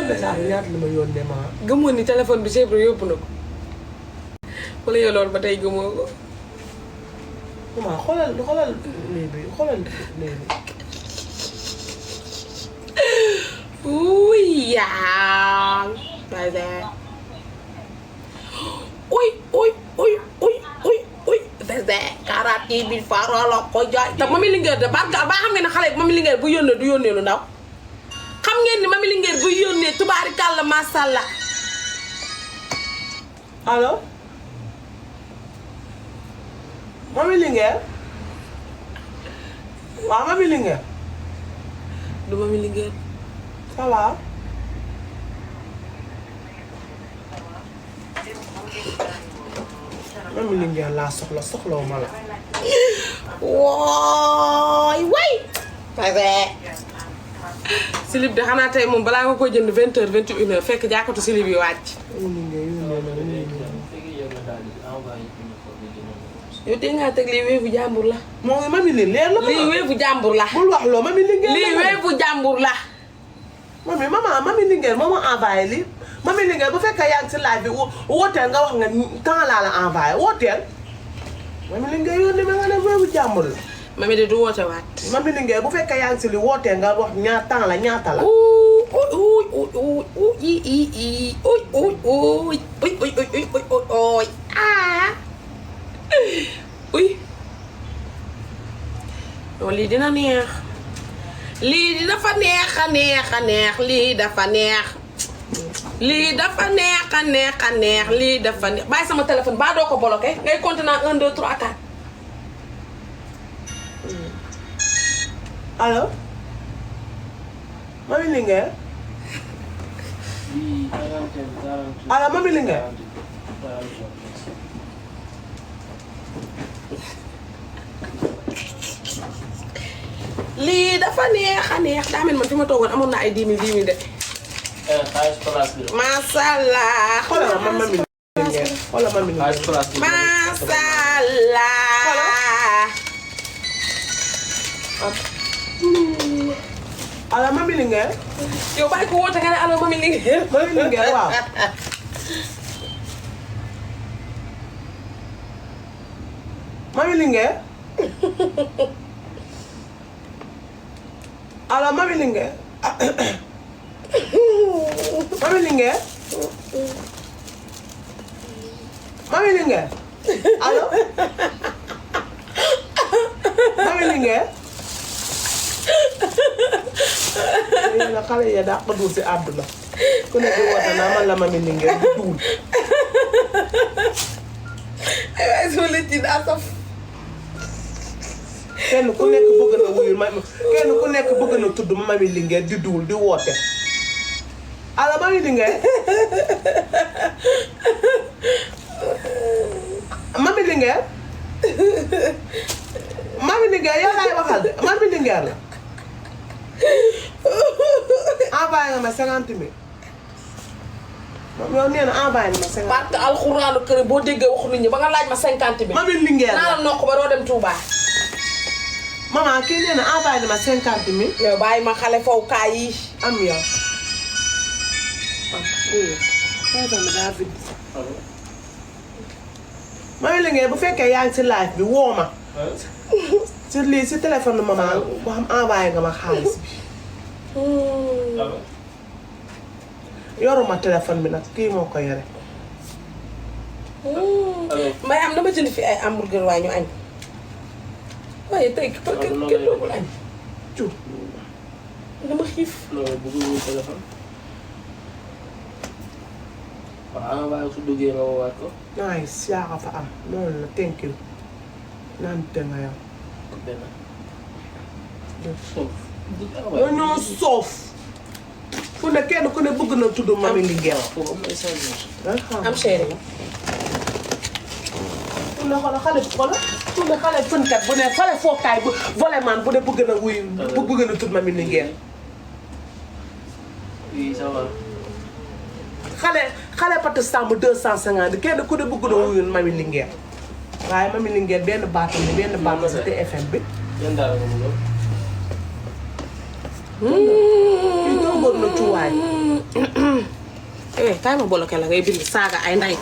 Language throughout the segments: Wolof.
message ñaata la ma yónnee ma. gëmoon ni téléphone bi Cheikh Ibrahima yóbbu na ko wala yow loolu ba tey gëmoo ko. maman xoolal lii bi xoolal lii bi. Uy yaa. Uy. Bébé 40 000 francs la ko jaay. te Mamy Linguère de ba xam ngeen ne xale bi Mamy Linguère bu yónnee du yónnee lu ndaw. xam ngeen ni Mamy Linguère bu yónnee tubaarikàlla macha allah. allo. Mamy Linguère. waaw Mamy Linguère. du Mamy Linguère. ça va. Mamy Linguère laa soxlawu ma la. way. silib de xanaa tey moom balaa nga ko jënd 20h 21h fekk jàkkatu silib yi wàcc. Mamy Linguère yow tey ngaa teg lii weefu jàmbur la. moo ngi Mamy Linguère la. lii weefu jàmbur la. bul wax loo Mamy Linguère la. lii weefu jàmbur la. Mamy Linguère moo ma envoyé lii. Mamy Linguère bu fekkee yaa ngi si live bi wooteel nga wax nga temps laa la envoyé wooteel. Mamy Linguère yónni ma nga ne weefu jàmbur la. Mamy de du woote waat. Mamy Linguère bu fekkee yaa ngi si li wooteel nga wax temps la ñaata la. lii dina neex. lii dafa neex a neex a neex lii dafa neex. lii dafa neex a neex a neex lii dafa neex bàyyi sama téléphone ba doo ko bloqué ngay compter naa 1 2 3 4. allo. Mamy Linguère. allo Mamy Linguère. lii dafa neex a neex daa mel man fi ma toogoon amoon na ay 10 000 de. macha allah. xoolal ma Mamy Linguère xoolal Mamy Linguère. macha allah. allo Mamy Linguère. yow bàyyi ko woote nga ne allo Mamy Linguère. Mamy Linguère waaw. Mamy Linguère. allo Mamy Linguère. Mamy Linguère. Mamy Linguère. allo. Mamy Linguère. léegi nag xale ya daa ko duul si àdduna ku nekk woote naa man la Mamy Linguère di duul. ay waay soo leen ci daa saf. kenn ku nekk bëgg na wuyu kenn ku nekk bëgg na tudd Mamy Linguère di duul di woote. allo Mamy Linguère. Mamy Linguère. Mamy Linguère yow laay waxal de Mamy Linguère la. envoyé nga ma 50 000. yow nee na envoyé na ma 50 000. parce que alxuraanu kër boo déggee waxu nit ñi ba nga laaj ma 50 000. Mamy Linguère la naa la nokk ba doo dem Touba. maman kii nee na envoyé na ma 50 000. yow bàyyi ma xale fawkaay yi. am yow. Mamy Linguère bu fekkee yaa ngi si live bi woo ma. si lii si téléphone maman boo xam envoyé nga ma xaalis bi. yoruma téléphone bi nag kii moo ko yore. mbay am dama jënd fi ay hamburger waaye ñu añ. waaye tey kenn doogul añ. cu dama xiif. loolu bëgguñu téléphone. waaw envoyé su duggee nga woowaat ko. nice yaa ko fa am loolu la thank you. naan te nga yow. benn. soof. yow ñoo soof. fu ne kenn ku ne bëgg na tudd Mamy Linguère. foofu am na essence. am chéri. fu ne xale fu ne xale fënkat bu ne xale fookaay bu voleman bu ne bëgg na wuyu bëgg na tudd Mamy Linguère. oui ça va. xale Pakistan bu 250 kenn ku ne bëgg na wuyu Mamy Linguère. waaye Mamy Linguère benn baatam ni benn baatam si TFM bi. yan daal nga mënul. kii toogoon na cuwaay. kaay ma bloqué la ngay bind saaga ay ndey.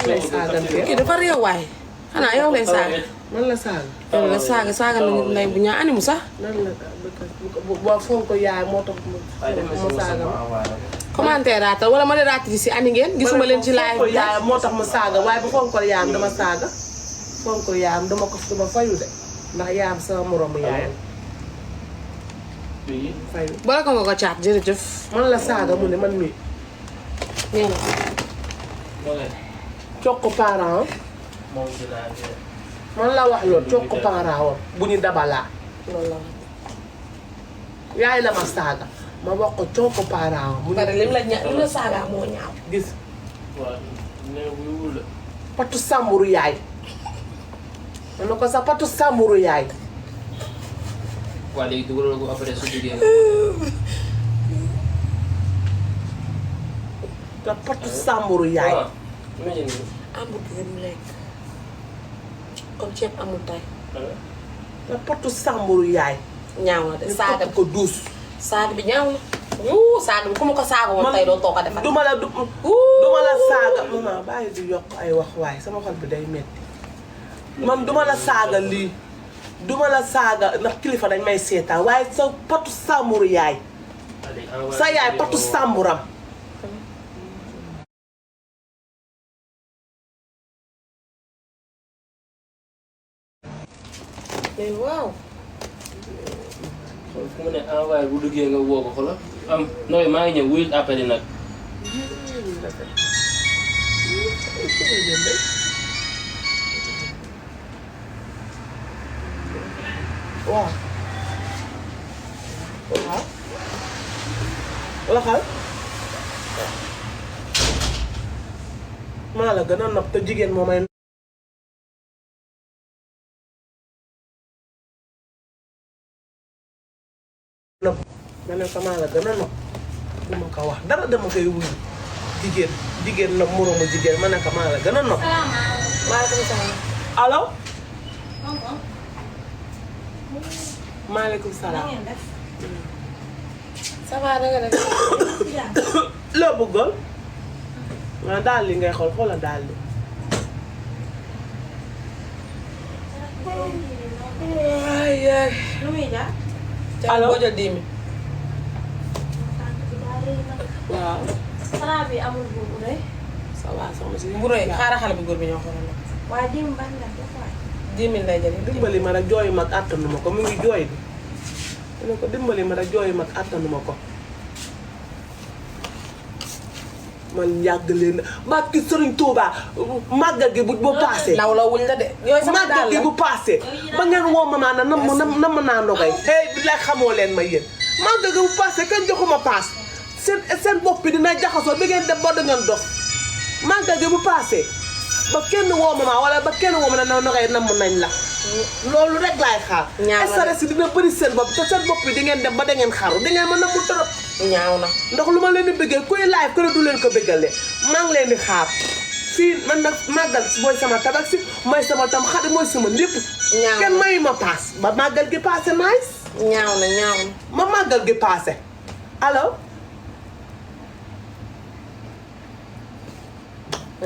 lay saagante. kii dafa réew waaye xanaa yow lay saaga. man la saaga. yow la saaga la nit ndey bu ñaa animu sax. nan la boo foog ko yaay moo tax mu saaga ma. commentaire raatal wala ma ne raatati si ani ngeen gisuma leen ci live bi. yaay moo tax mu saaga waaye bu foog ko yaayam dama saaga. foog ko yaayam dama fayu de ndax yaayam sama moromu yaayam. fayu. boole ko nga ko caat jërëjëf. man la saaga mu ne man mii. nee na. cokk parent man la wax loolu cokk parent wam bu ñu dabalaa loolu la. yaay la ma saaga ma wax ko cokk parent wam bu pare lim la saaga moo ñaaw. gis waaw nee na buy wul la. patu sàmburu yaay man na ko sa patu sàmburu yaay waa léegi dugalal ko après su duggee nga. te patu sàmburu yaay waaw imagine nga. amul gën lekk comme ceeb amul tay. te patu sàmburu yaay ñaaw na de ñu saaga topp ko duus saaga bi ñaaw na. saaga bi ku ma ko saaga woon tey doo toog a defar. duma la saaga maman bàyyi di yokk ay wax waaye sama xol bi day metti man duma la saaga lii duma la saaga ndax kilifa dañ may seetaan waaye sa patu sàmburu yaay sa yaay patu sàmburam mais waaw. fu mu ne envoyé bu duggee nga woo ko xoolal am nooy maa ngi ñëw wuyul appel nag. waaw waaw waxal maa la gën a nopp te jigéen moo may nopp ma ne ko maa la gën a nopp du ma ko wax dara dama koy wuyu jigéen nopp moroomu jigéen ma ne ko maa la gën a nopp maaleykum salaam. allo maaleykum salaam ça va da nga def. loo bëggoon waaw daal li ngay xoolal daal li ay ay. lu muy jaar. allo boo jël 10 000. waaw xanaa bi amul buubu rëy. ça va soxna si bu rëy xaaral xale bu góor bi ñoo xoolal. waaye dim ban la def waay. 10 000 lay jëlee. dimbali ma rek jooyu mag àttanu ma ko mu ngi jooy bi mu ne ko dimbali ma rek jooyu mag àttanu ma ko man yàgg leen barki Sëriñ Tuuba màggal gi bu paasee naw la wuñ la de. yooyu sama màggal daal gi la bu paasee ba ngeen woo ma naa nam naa ndogay hey bi lay xamoo leen ma yéen màggal gi bu paasee kenn joxuma paas seen bopp bi dina jaxasoo bi ngeen dem ba da ngeen dof màggal gi bu paasee ba kenn woo ma wala ba kenn woo ma na ndogay namm nañ la loolu rek laay xaar stress dina bëri seen bopp te seen bopp bi di ngeen dem ba da ngeen xaru di ngeen ma nammul trop ñaaw na. ndax lu ma leen di bëggee kuy live ku ne du leen ko bëggale maa ngi leen di xaar fii man nag màggal mooy sama tabax si mooy sama tam xarit mooy sama lépp kenn mayu ma paas ba màggal gi passé nice ñaaw na ñaaw na. ma màggal gi passé allo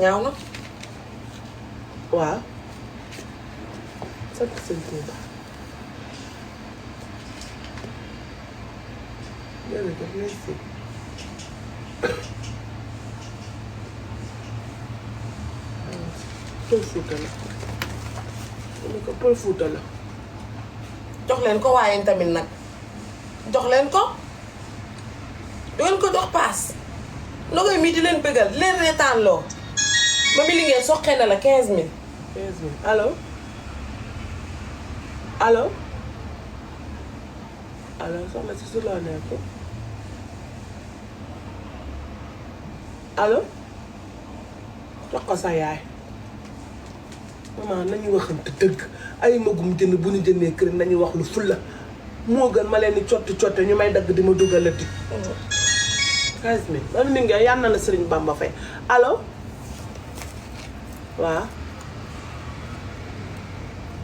ñaaw na. waaw sant sëñ Tuuba jërëjëf merci Pël Fuuta la mu ko Pël Fuuta la jox leen ko waaye tamit nag jox leen ko du ngeen ko jox paas ndogoy mii di leen bëggal di leen reetaan loo ma mi li ngeen soqee na la 15000. 15000 allo allo allo soxna si su loo nekk allo jox ko sa yaay maman nañu waxante dëgg ay magum jënd bu ñu jëndee kër nañu wax lu fulla moo gën ma leen di cotti ñu may dagg di ma dugalati 15000 man mi ngi yàlla na la Sëriñ Bamba fay allo waaw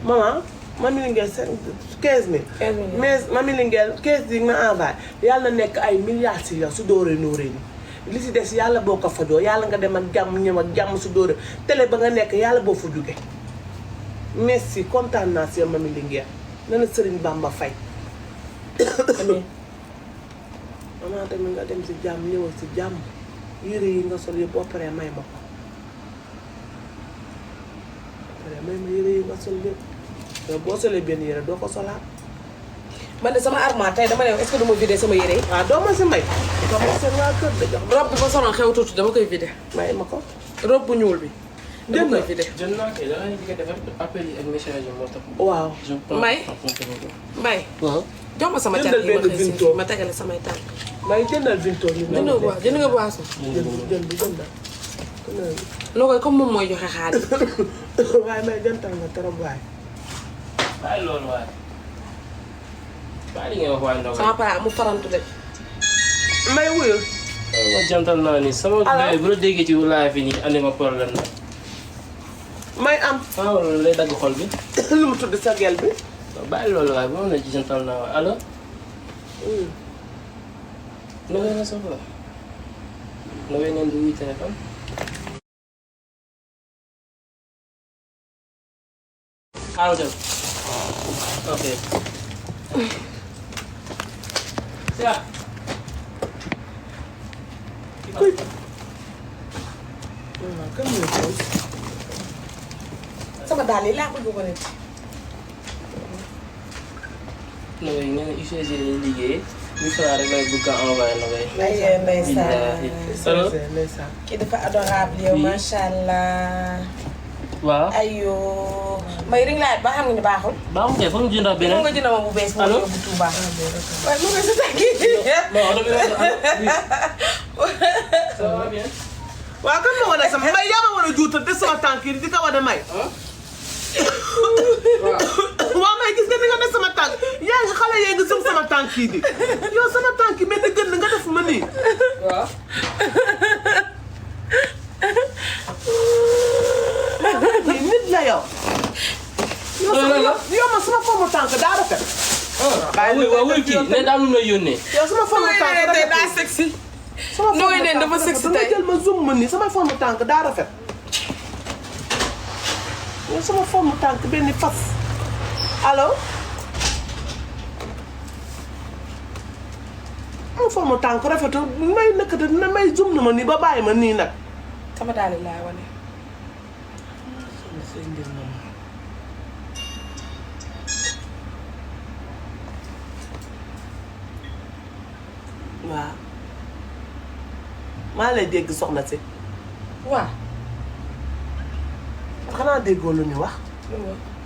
maman mami Linguère 15000. 15000 mais mami Linguère 15 yi nga envoyé yàlla na nekk ay milliards si yow su dooree nooree nii li ci des yàlla boo ko fajoo yàlla nga dem ak jàmm ñëw ak jàmm su dóore télé ba nga nekk yàlla boo fa jóge merci kontaan naa si yow Mamy Linguère na la Sëriñ Bamba fay maman tamit nga dem si jàmm ñëwal si jàmm yére yi nga sol yëpp boo paree may ma ko may ma yére yi nga sol yëpp yow boo solee benn yére doo ko solaat man de sama armoire tey dama ne est-ce que duma vidé sama yére yi. waaw doo ma si may doo ma seen waa kër da jox robe bi ba soloon xew tuuti dama koy vidé. may ma ko robe bu ñuul bi. dama koy vidé. jël naa kay da ngay di ko defar appel yi ak message yi moo tax. waaw Mbaye waaw. jox ma sama jëndal càq yi ma benn xëy vinto. si ma tegale samay tànk. may jëndal vinto ñu jënd nga boisson. jëndal loo koy comme moom mooy joxe xaalis. waaye may jantal nga trop waay bàyyi loolu waay. bàyyi li ngay wax waay ndox. sama pare mu farantu de. may wuyul ma jantal naa ni sama gars yi bu la déggee ci live fi nii andi ma problème la. may am ah wala lay dagg xol bi. lu mu tudd sa gel bi bàyyi loolu waay boo xam ne ci jantal naa waay allo. nu ngeen la soxla. nu ngeen di wuy téléphone. xaaral dem. ok. Sia. kuy waaw kan mooy xool sama daal yi laa bëgg ko ne. Noé nga ne UCG lañuy liggéey 1000 francs rek lay bëgg a envoyé Noé. ay ndeysaan. allo. ndeysaan kii dafa adorable yow Oui. macha allah. waaw. ayoo may ring light ba xam nga ni baaxul. baaxul kay foog ñu jëndaat moom beneen. nga jënd ma bu bees. Allo? moo yóbbu Touba. waaye mu ngi si tànki. non oto bi la allo. ça va bien. waaw kan ma wane sama may yaa ma war a juutal te sama tànk yi di ko war a may waaw may gis nga ni nga ne sama tànk yaa ngi xale yee ngi sum sama tànk yi di yow sama tànk yi mel ni gën nga def ma nii waaw. nit la yow yow ma sama forme tànk daa rafet waaw wuy kii ne daa am lu may yónnee. yow sama forme tànk tey daa rafet sexy. sama Noé forme neen dafa tànk sexy rafet. tey. dama jël ma zoom ma nii sama forme tànk daa rafet yow sama forme tànk benn fas allo sama forme tànk rafetul may nëkkati na may zoom na ma nii ba bàyyi ma nii nag sama daal yi laa wane. waaw maa lay dégg soxna si waaw. xanaa déggoo lu ñu wax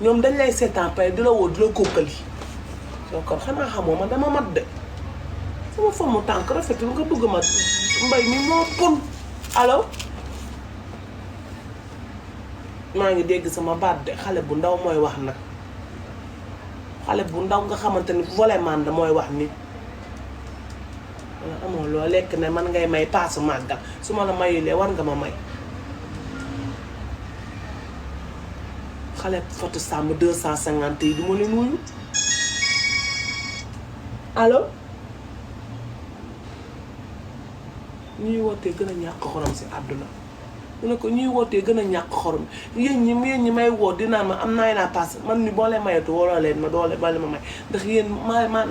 ñoom dañ lay seetaan pare di la woo di la kókkali yow kon xanaa xamoo ma dama mat de sama forme tànk rafetul nga bëgg ma mbay mi moo pon allo maa ngi dégg sama baat de xale bu ndaw mooy wax nag xale bu ndaw nga xamante ni vraiment da mooy wax ni amoo loo lekk ne man ngay may paasu màggal su ma la mayulee war nga ma may xale foto sàmm 250 yi du ma leen wuyu allo ñuy wootee gën a ñàkk xorom si àdduna mu ne ko ñuy wootee gën a ñàkk xorom yéen ñi may woo dinaa ma am naay naa paas man ni boo leen mayatu waroo leen ma doole bale ma may ndax yéen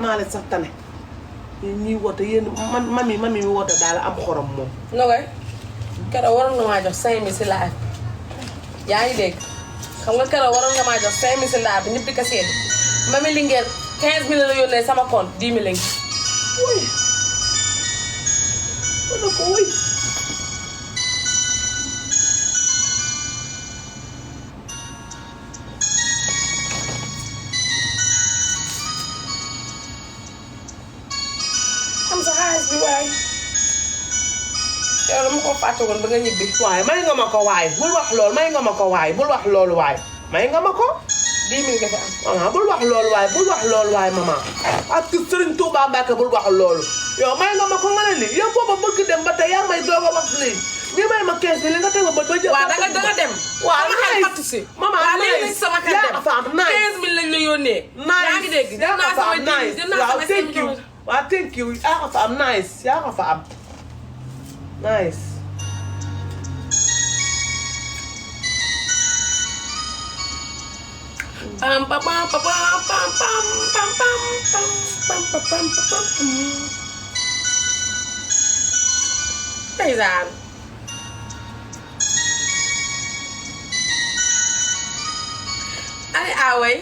maa leen sax tane yéen ñuy woote yéen mami mi woote daal am xorom moom Noé keroog waroon nga maa jox 5000 si laaj yaa ngi dégg xam nga keroog waroon nga maa jox 5000 si laaj bi ñëpp di ko seet Mamy Linguère 15000 la yónnee sama compte 10 000 lañ. wuy ma ne ko wuy xam sa xaalis bi waaye yow dama ko fàtte woon ba nga ñibbi. waaye may nga ma ko waay bul wax loolu may nga ma ko waay bul wax loolu waay may nga ma ko 10 000 nga fi am. maman bul wax loolu waay bul wax loolu waay maman ak Serigne Touba Mbacke bul wax loolu yow may nga ma ko nga ne lii yow booba bëgg dem ba tey yaa may doog a wax lii ñu may ma 15 bi li nga teg ma ba jël waaw danga dem. waaw sama xel nice. fàttu si. maman waaw léegi nice. sama xel yaa dem. nga fa am nice 15000 lañ la yónnee. nice yaa ngi dégg jël naa sama 10 000 jël naa waaw sama thank you 5000. waaw thank you yaa nga fa am nice yaa nga fa am nice. Pam pam pam pam pam pam pam pam pam pam pam pam pam. Ndeysaan. Ani away.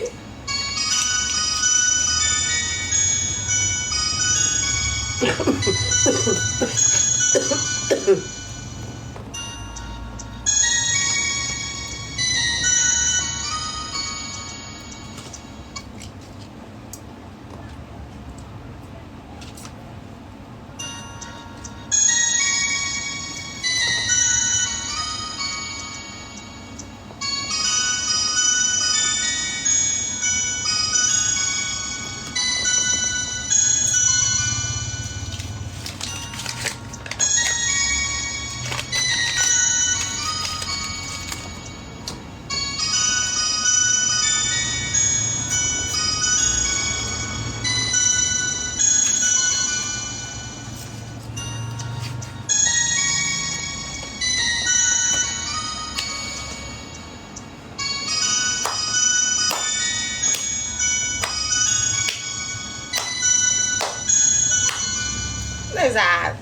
Ndeysaan.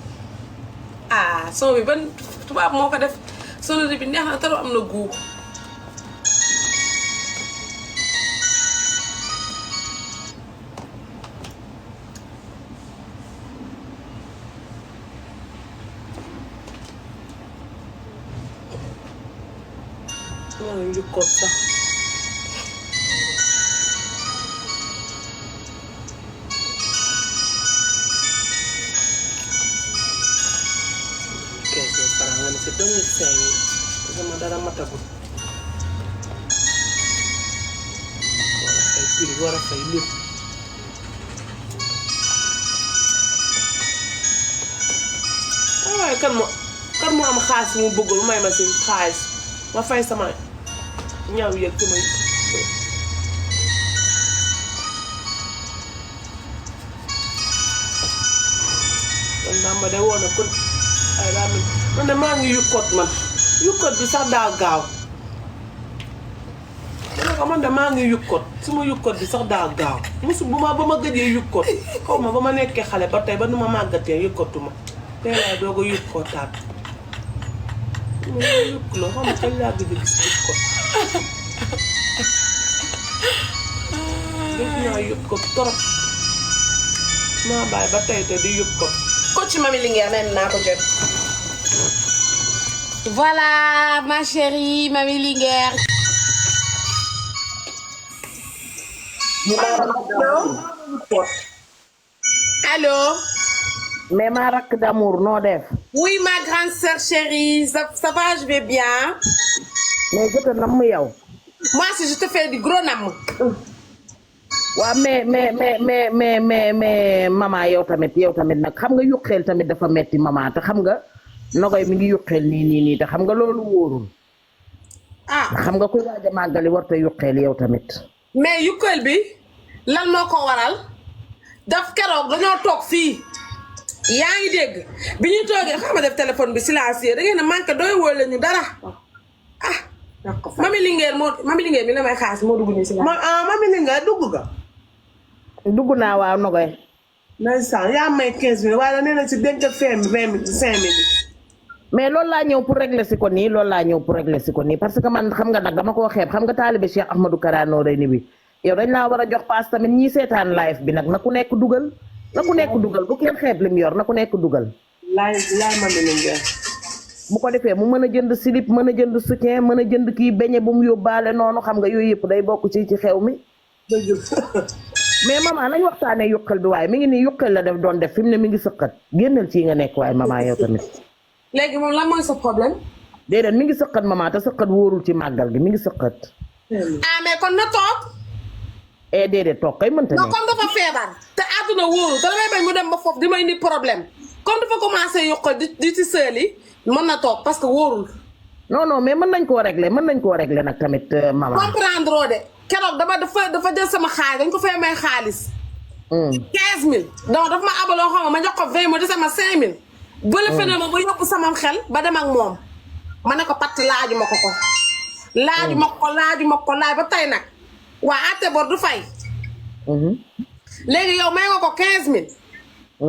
Ah son bi ban tubaab moo ko def sonnerie bi neex na trop am na goût. maa ngi jukkoot sax. Nga ne si 2005 sama dara matagul war a fay prix war a fay lépp waaye kan moo am xaalis mu bëggul may ma si xaalis ma fay sama ñaw yëg ci may kon Bamba de woon na kon ay daa mel man de maa ngi yukkot man yukkot bi sax daa gaaw man de maa ngi yukkot suma yukkot bi sax daa gaaw musu ba ma gëjee yukkot xaw ma ba ma nekkee xale ba tey ba nu ma màggatee yukkotuma tey laay doog a yukkotaat ma yukk la xaw ma kañ laa gëj a gis yukkot def naa yukkot trop maa bàyyi ba tey te di yukkot Coach Mamy Linguère nee naa ko jot. Voilà ma chérie Mamy Linguère. Allô. mais ma rakk d'amour noo def. Oui ma grande sœur chérie ça va je vais bien. mais jot a namm yow. moi si je te fais du gros namm. waaw mais maman yow tamit nag xam nga yuqeel tamit dafa metti maman te xam nga Nogaye mi ngi yuqeel nii te xam nga loolu wóorul. ah xam nga kuy waaj a màggali warta yuqeel yow tamit. mais yuqeel bi lan moo ko waral daf keroog dañoo toog fii yaa ngi dégg bi ñu toogee xam nga def téléphone bi silencieux da ngeen ne manqué doy woo la ñu dara ah. Mamy Linguère mi la may xaas moo dugg nii si Mamy Linguère dugg nga. dugg naa waaw Nogaye. ndeysaan yaa may 15 000 waaye da nee na si denc femme bi 5 000. mais loolu laa ñëw pour régler si ko nii parce que man xam nga nag dama koo xeeb xam nga taalibe Cheikh Ahmadou Kara Noreyni bi yow dañ laa war a jox paas tamit ñii seetaan live bi nag na ku nekk dugal bu kenn xeeb lim yor na ku nekk dugal. laay Mamy Linguère. bu ko defee mu mën a jënd slip mën a jënd soutien mën a jënd kii beñe bu mu yóbbaale noonu xam nga yooyu yëpp day bokk ci xew mi. mais maman nañ waxtaanee yuqal bi waaye mi ngi nii yuqal la doon def fi mu ne mi ngi sëqat génnal ci nga nekk waaye maman yow tamit. léegi moom lan mooy sa problème. déedéet mi ngi sëqat maman te sëqat wóorul ci màggal gi mi ngi sëqat. ah mais kon na toog. déedéet toog kay mënta non comme dafa feebar. te àdduna wóorul te damay bañ mu dem ba foofu di ma indi problème comme dafa commencé yuqal di ci sëli mën na toog parce que wóorul. non mais mën nañ koo régler nag tamit maman. comprendre de keroog dafa jël sama xaalis dañ ko fay may xaalis. 15000. donc dafa ma abaloo xam ma jox ko 20 mu dese ma 5000. bële fene ma ba yóbbu samam xel ba dem ak moom ma ne ko patt laajuma ko laaj ba tey nag waa àtte bor du fay léegi yow may nga ko 15000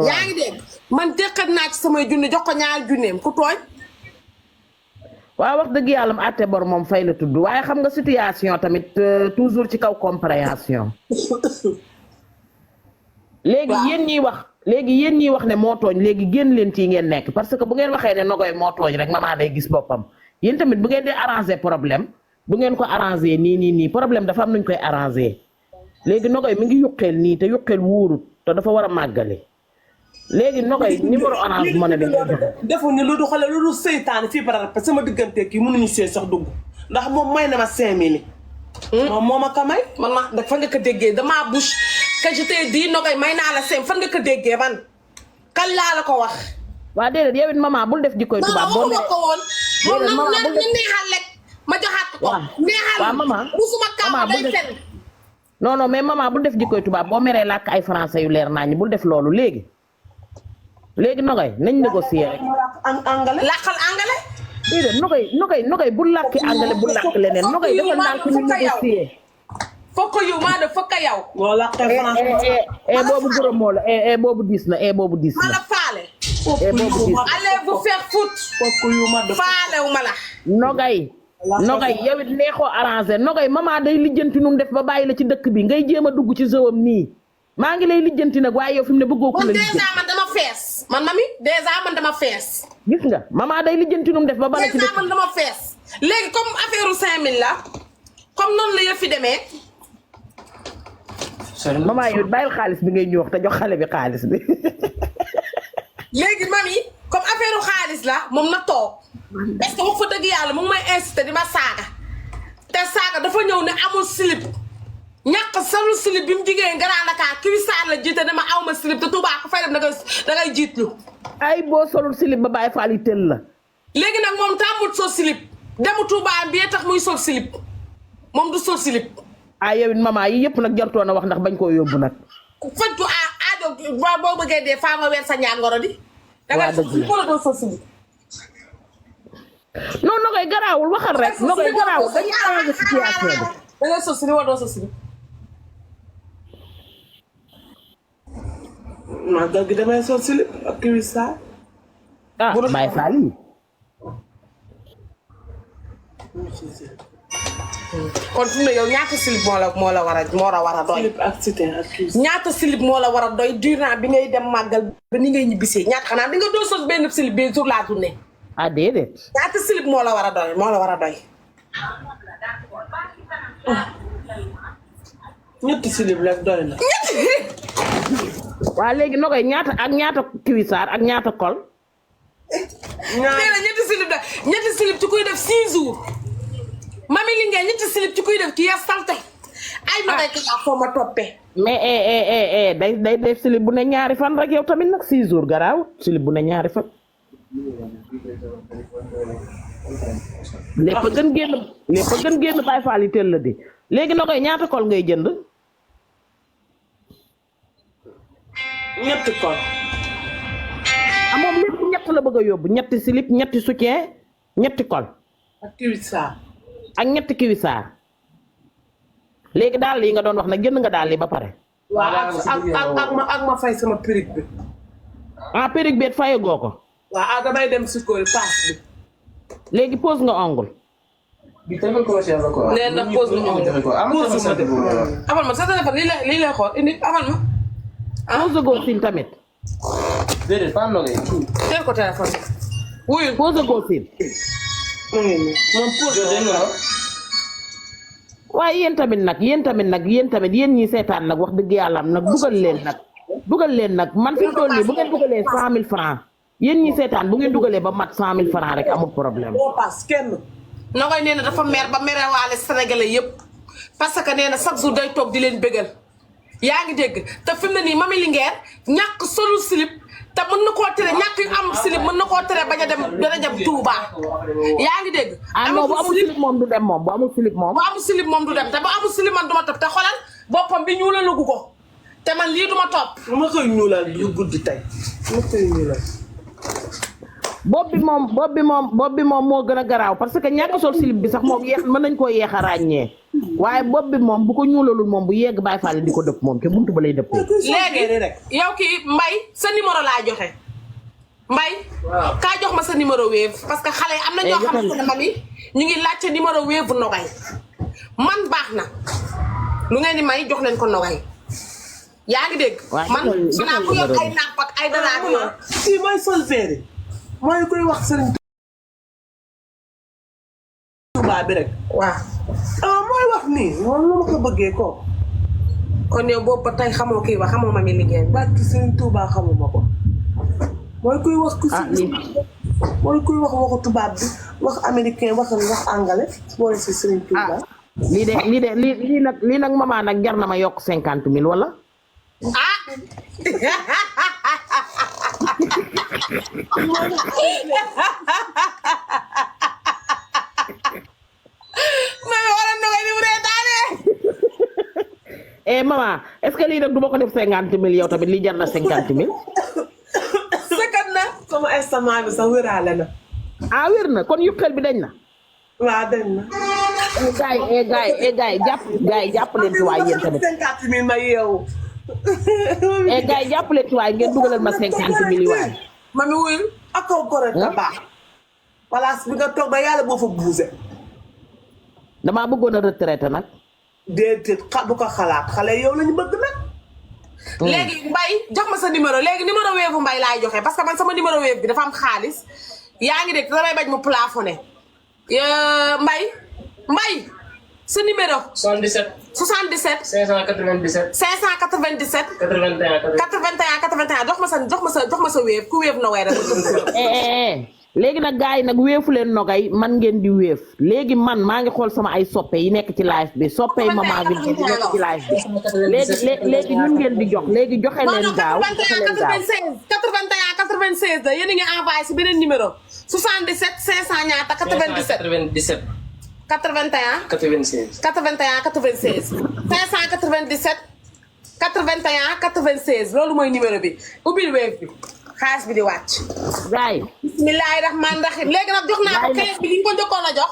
yaa ngi dégg man jëkkat naa ci samay junni jox ko ñaari junneem ku tooñ waaw wax dëgg yàlla mu àtte bor moom fay la tudd waaye xam nga situation tamit toujours ci kaw compréhension léegi yéen ñiy wax ne moo tooñ léegi génn leen ci ngeen nekk parce que bu ngeen waxee ne Nogaye moo tooñ rek maman day gis boppam yéen tamit bu ngeen di arranger problème bu ngeen ko arranger nii problème dafa am nuñ koy arranger léegi Nogaye mi ngi yuqeel nii te yuqeel wóorut te dafa war a màggale léegi Nogaye numéro Orange Money bi defu ni lu du xale lu du seytaane fii par rapport sama diggante kii mënuñu see sax dugg ndax moom may na ma 5000 moom moo ma ko may man ma da fa nga ko déggee damaa bouche que je t'ai dit Nogaye may naa la seen fan nga ko déggee man kan laa la ko wax waa déedéet yow it maman bul def jikkoy tubaab boo ma ko woon moom na neexal rek ma joxaat ko neexal waaw maman musuma kaaw day fen non mais maman bul def jikkoy tubaab boo meree làkk ay français yu leer nañu bul def loolu léegi Nogaye nañ négocier rek angale làkkal angale déedéet Nogaye bul làkki angale bul làkk leneen Nogaye dafa nànk ñu négocier fokk yu maa de fokk yow boo làkkee français boobu gërëm moo la boobu diis na boobu diis ma na la faale boobu diis na allez vous faire foot fokk yu ma de faalew ma la Nogaye yow it neexoo arrangé Nogaye maman day lijjanti nu mu def ba bàyyi la ci dëkk bi ngay jéem a dugg ci zowam nii maa ngi lay lijjanti nag waaye yow fi mu ne bëggoo ko la lijjanti déjà man dama fees man mami déjà man dama fees gis nga maman day lijjanti nu mu def ba bala ci déjà dëkk man dama fees léegi comme affaire u 5000 la comme noonu la yëf fi demee maman yow bàyyil xaalis bi ngay ñëw te jox xale bi xaalis bi léegi mami comme affaire u xaalis la moom na toog parce que wax fa dëgg yàlla mu ngi may incité di ma saaga te saaga dafa ñëw ne amul slip ñàkk solu slip bi mu jigéen Grand Dakar Kiwisaar la jiite ne ma aw ma slip te Touba ko fay dem da ngay jiitlu ay boo solul slip ba bàyyi faal yi tël la léegi nag moom tàmmut sol slip demu Touba bi tax muy sol slip moom du sol slip ah yow it maman yi yëpp nag jartoon a wax ndax bañ koo yóbbu nag fajtu aajo boo bëggee dee faa nga weer sa ñaar ngoro di da ngay doo sol slip non Nogaye garaawul waxal rek Nogaye garaawul dañuy arrangé situation bi da ngay sol slip wala doo sol slip màggal gi damay sol slip ak Kiwisaar ah bàyyi faal yi kon fi mu ne yow ñaata slip moo la war a doy slip ak cité ak Kiwisaar ñaata slip moo la war a doy durant bi ngay dem màggal ba ni ngay ñibbisee ñaata xanaa di nga doo sos benn slip bi jour la journée ah déedéet ñaata slip moo la war a doy ñetti slip rek doy na waa léegi Nogaye ñaata Kiwisaar ak ñaata kol nee na ñetti slip ci kuy def 6 jours mami li ngeen ñetti slip ci kuy def ci ya salte ay Nogaye ka yaa foo ma toppee mais day def slip bu ne ñaari fan rek yow tamit nag 6 jours garaaw slip bu ne ñaari fan lépp gën génn bàyyi faal yi teel la di léegi Nogaye ñaata kol ngay jënd ñetti kol moom lépp ñett la bëgg a yóbbu ñetti slip ñetti soutien ñetti kol ak Kiwisaar ak ñetti Kiwisaar léegi daal yi nga doon wax nag jënd nga daal yi ba pare waaw ak ma fay sama perruque bi ah perruque bi fayagoo ko waaw damay dem sukkoori paas bi léegi pose nga ongle bi téléphone commercial la quoi. nee na pose nga ongle abal ma sa téléphone lii lay xool indi abal ma pose goo sil tamit déedéet pas Nogaye. teel ko téléphone wuyu pose goo sil moom pose waaye yéen tamit yéen ñi seetaan nag wax dëgg yàlla am nag dugal leen nag man fi mu toll nii bu ngeen dugalee 100000 francs yéen ñi seetaan bu ngeen dugalee ba mat 100000 francs rek amul problème. boo paas kenn. Nogaye nee na dafa mer ba merewaale Sénégalais yëpp parce que nee na chaque jour day toog di leen bégal yaa ngi dégg te fi mu ne nii Mamy Linguère ñàkk solu slip te mën na koo tere ñàkk yu am slip mën na koo tere bañ a dem Touba yaa ngi dégg. non bu amul slip moom du dem moom bu amul slip moom. bu amul slip moom du dem te bu amul slip man du ma topp te xoolal boppam bi ñuulalu ko te man lii du ma topp. ma koy ñuulal du guddi tey ma koy ñuulal. bopp bi moom moo gën a garaaw parce que ñàkk sol slip bi sax moom yeex mën nañ koo yeex a ràññee waaye bopp bi moom bu ko ñuulalul moom bu yegg Baye Fall di ko dëpp moom te buntu ba lay dëppee. léegi yow kii Mbaye sa numéro laa joxe Mbaye. waaw kaa jox ma sa numéro Wave parce que xale yi am na ñoo xamante ne mami ñu ngi laajte numéro Wave bu Nogay man baax na lu ngeen di may jox leen ko Nogay yaa ngi dégg. man xanaa ku yor ay napp ak ay dara ak yoon. si mooy sol verre mooy koy wax Serigne Touba bi rek. waaw mooy wax nii moom lu ma ko bëggee ko. kon yow boobu ba tey xamoo kii wax xamoo mami liggéey. barki Serigne Touba xamuma ko. mooy kuy wax ku si mooy kuy wax waxu tubaab bi wax américain wax anglais boole si Serigne Touba. lii nag maman nag jar na ma yokk 50 000 wala. ah. maman est-ce que lii nag du ma ko def 50 000 yow tamit lii jar na 50 000. sëkkat na sama estomac bi sax wéraale na. ah wér na kon yukkal bi dañ na. waaw dañ na. gars yi jàpp leen ci waay yéen tamit. 50 000 ma yeewu. gars yi jàpp leen ci waay ngeen dugalal ma 50 000 waay. mami wuyul ak kaw gore ta baax. place bi nga toog ba yàlla boo fa bougé. damaa bëggoon a retraité nag. déedéet bu ko xalaat xale yow lañu bëgg nag. léegi Mbaye jox ma sa numéro léegi numéro Wave Mbaye laay joxe parce que man sama numéro Wave bi dafa am xaalis yaa ngi dégg damay bañ mu plafonné Mbaye sa numéro. 77. 77. 597. 597. 81. 81 jox ma sa Wave ku Wave Nogay rek. léegi nag gars yi nag weefu leen Nogay man ngeen di weef léegi man maa ngi xool sama ay soppe yi nekk ci live bi soppe yi maman bi nekk ci live bi léegi ñun ngeen di jox léegi joxe leen gaaw joxe leen gaaw 81 96 la yéen a ngi envoyé si beneen numéro 77 500 ñaata 97 81 96. 81 96 597 81 96 loolu mooy numéro bi ubbil Wave bi xaalis bi di wàcc. gars yi. bismillaahi rahmaani rahiim léegi nag jox naa ko kees bi li ñu ko njëkkoon a jox.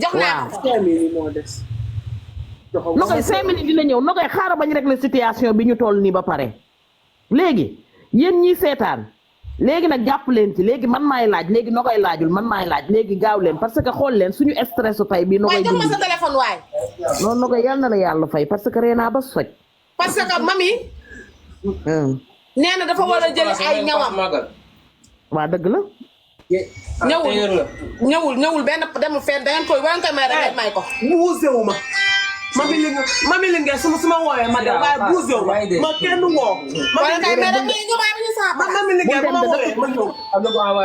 jox naa ko 5 000 moo des. Nogay 5 minutes dina ñëw Nogay xaaral bañ régler situation bi ñu toll nii ba pare. léegi yéen ñii seetaan léegi nag jàpp leen ci léegi man maay laaj léegi Nogay laajul man maay laaj léegi gaaw leen parce que xool leen suñu stress su tey bii. Nogay jox ma sa téléphone waay. non Nogay yal na la yàlla fay parce que reenaa ba soj. parce que mami. nee na dafa war a jël ay ñawam. waa dëgg la. ñëwul benn demul fenn da ngeen koy may rek may ko. buuse wu ma. mami li ngeen su ma woowee ma dem waaye buuse wu ma kenn woo. wala kay mais rek ñu may ñu sa mami li ngeen ma woowee ma ñëw.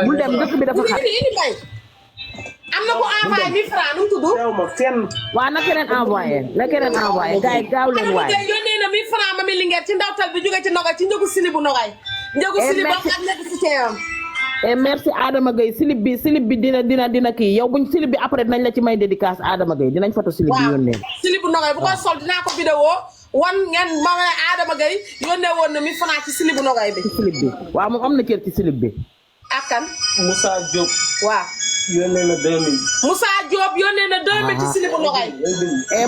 bul dem dëkk bi dafa xat. am na ko envoyé 1000 francs nu mu tudd. teew ma fenn. waa na keneen envoyé gars yi gaaw leen waaye. yónnee na 1000 francs mami li ngeen ci ndawtal bi jóge ci Nogay ci njëgu silibu Nogay. njëgu silibu ak njëgu si teewam. merci Adama Gueye silib bi dina kii yow buñ silib bi après dinañ la ci may dédicace Adama Gueye dinañ photo silib bi yónnee. silibu Nogay bu ko sol dinaa ko vidéo wan ngeen ma ne Adama Gueye yónnee woon na 1000 francs ci silibu Nogay bi. ci silib bi waaw moom am na cër ci silib bi. ak kan. Moussa Diop. waaw. yónnee na 2000. Moussa Diop yónnee na 2000 ci silibu Nogay.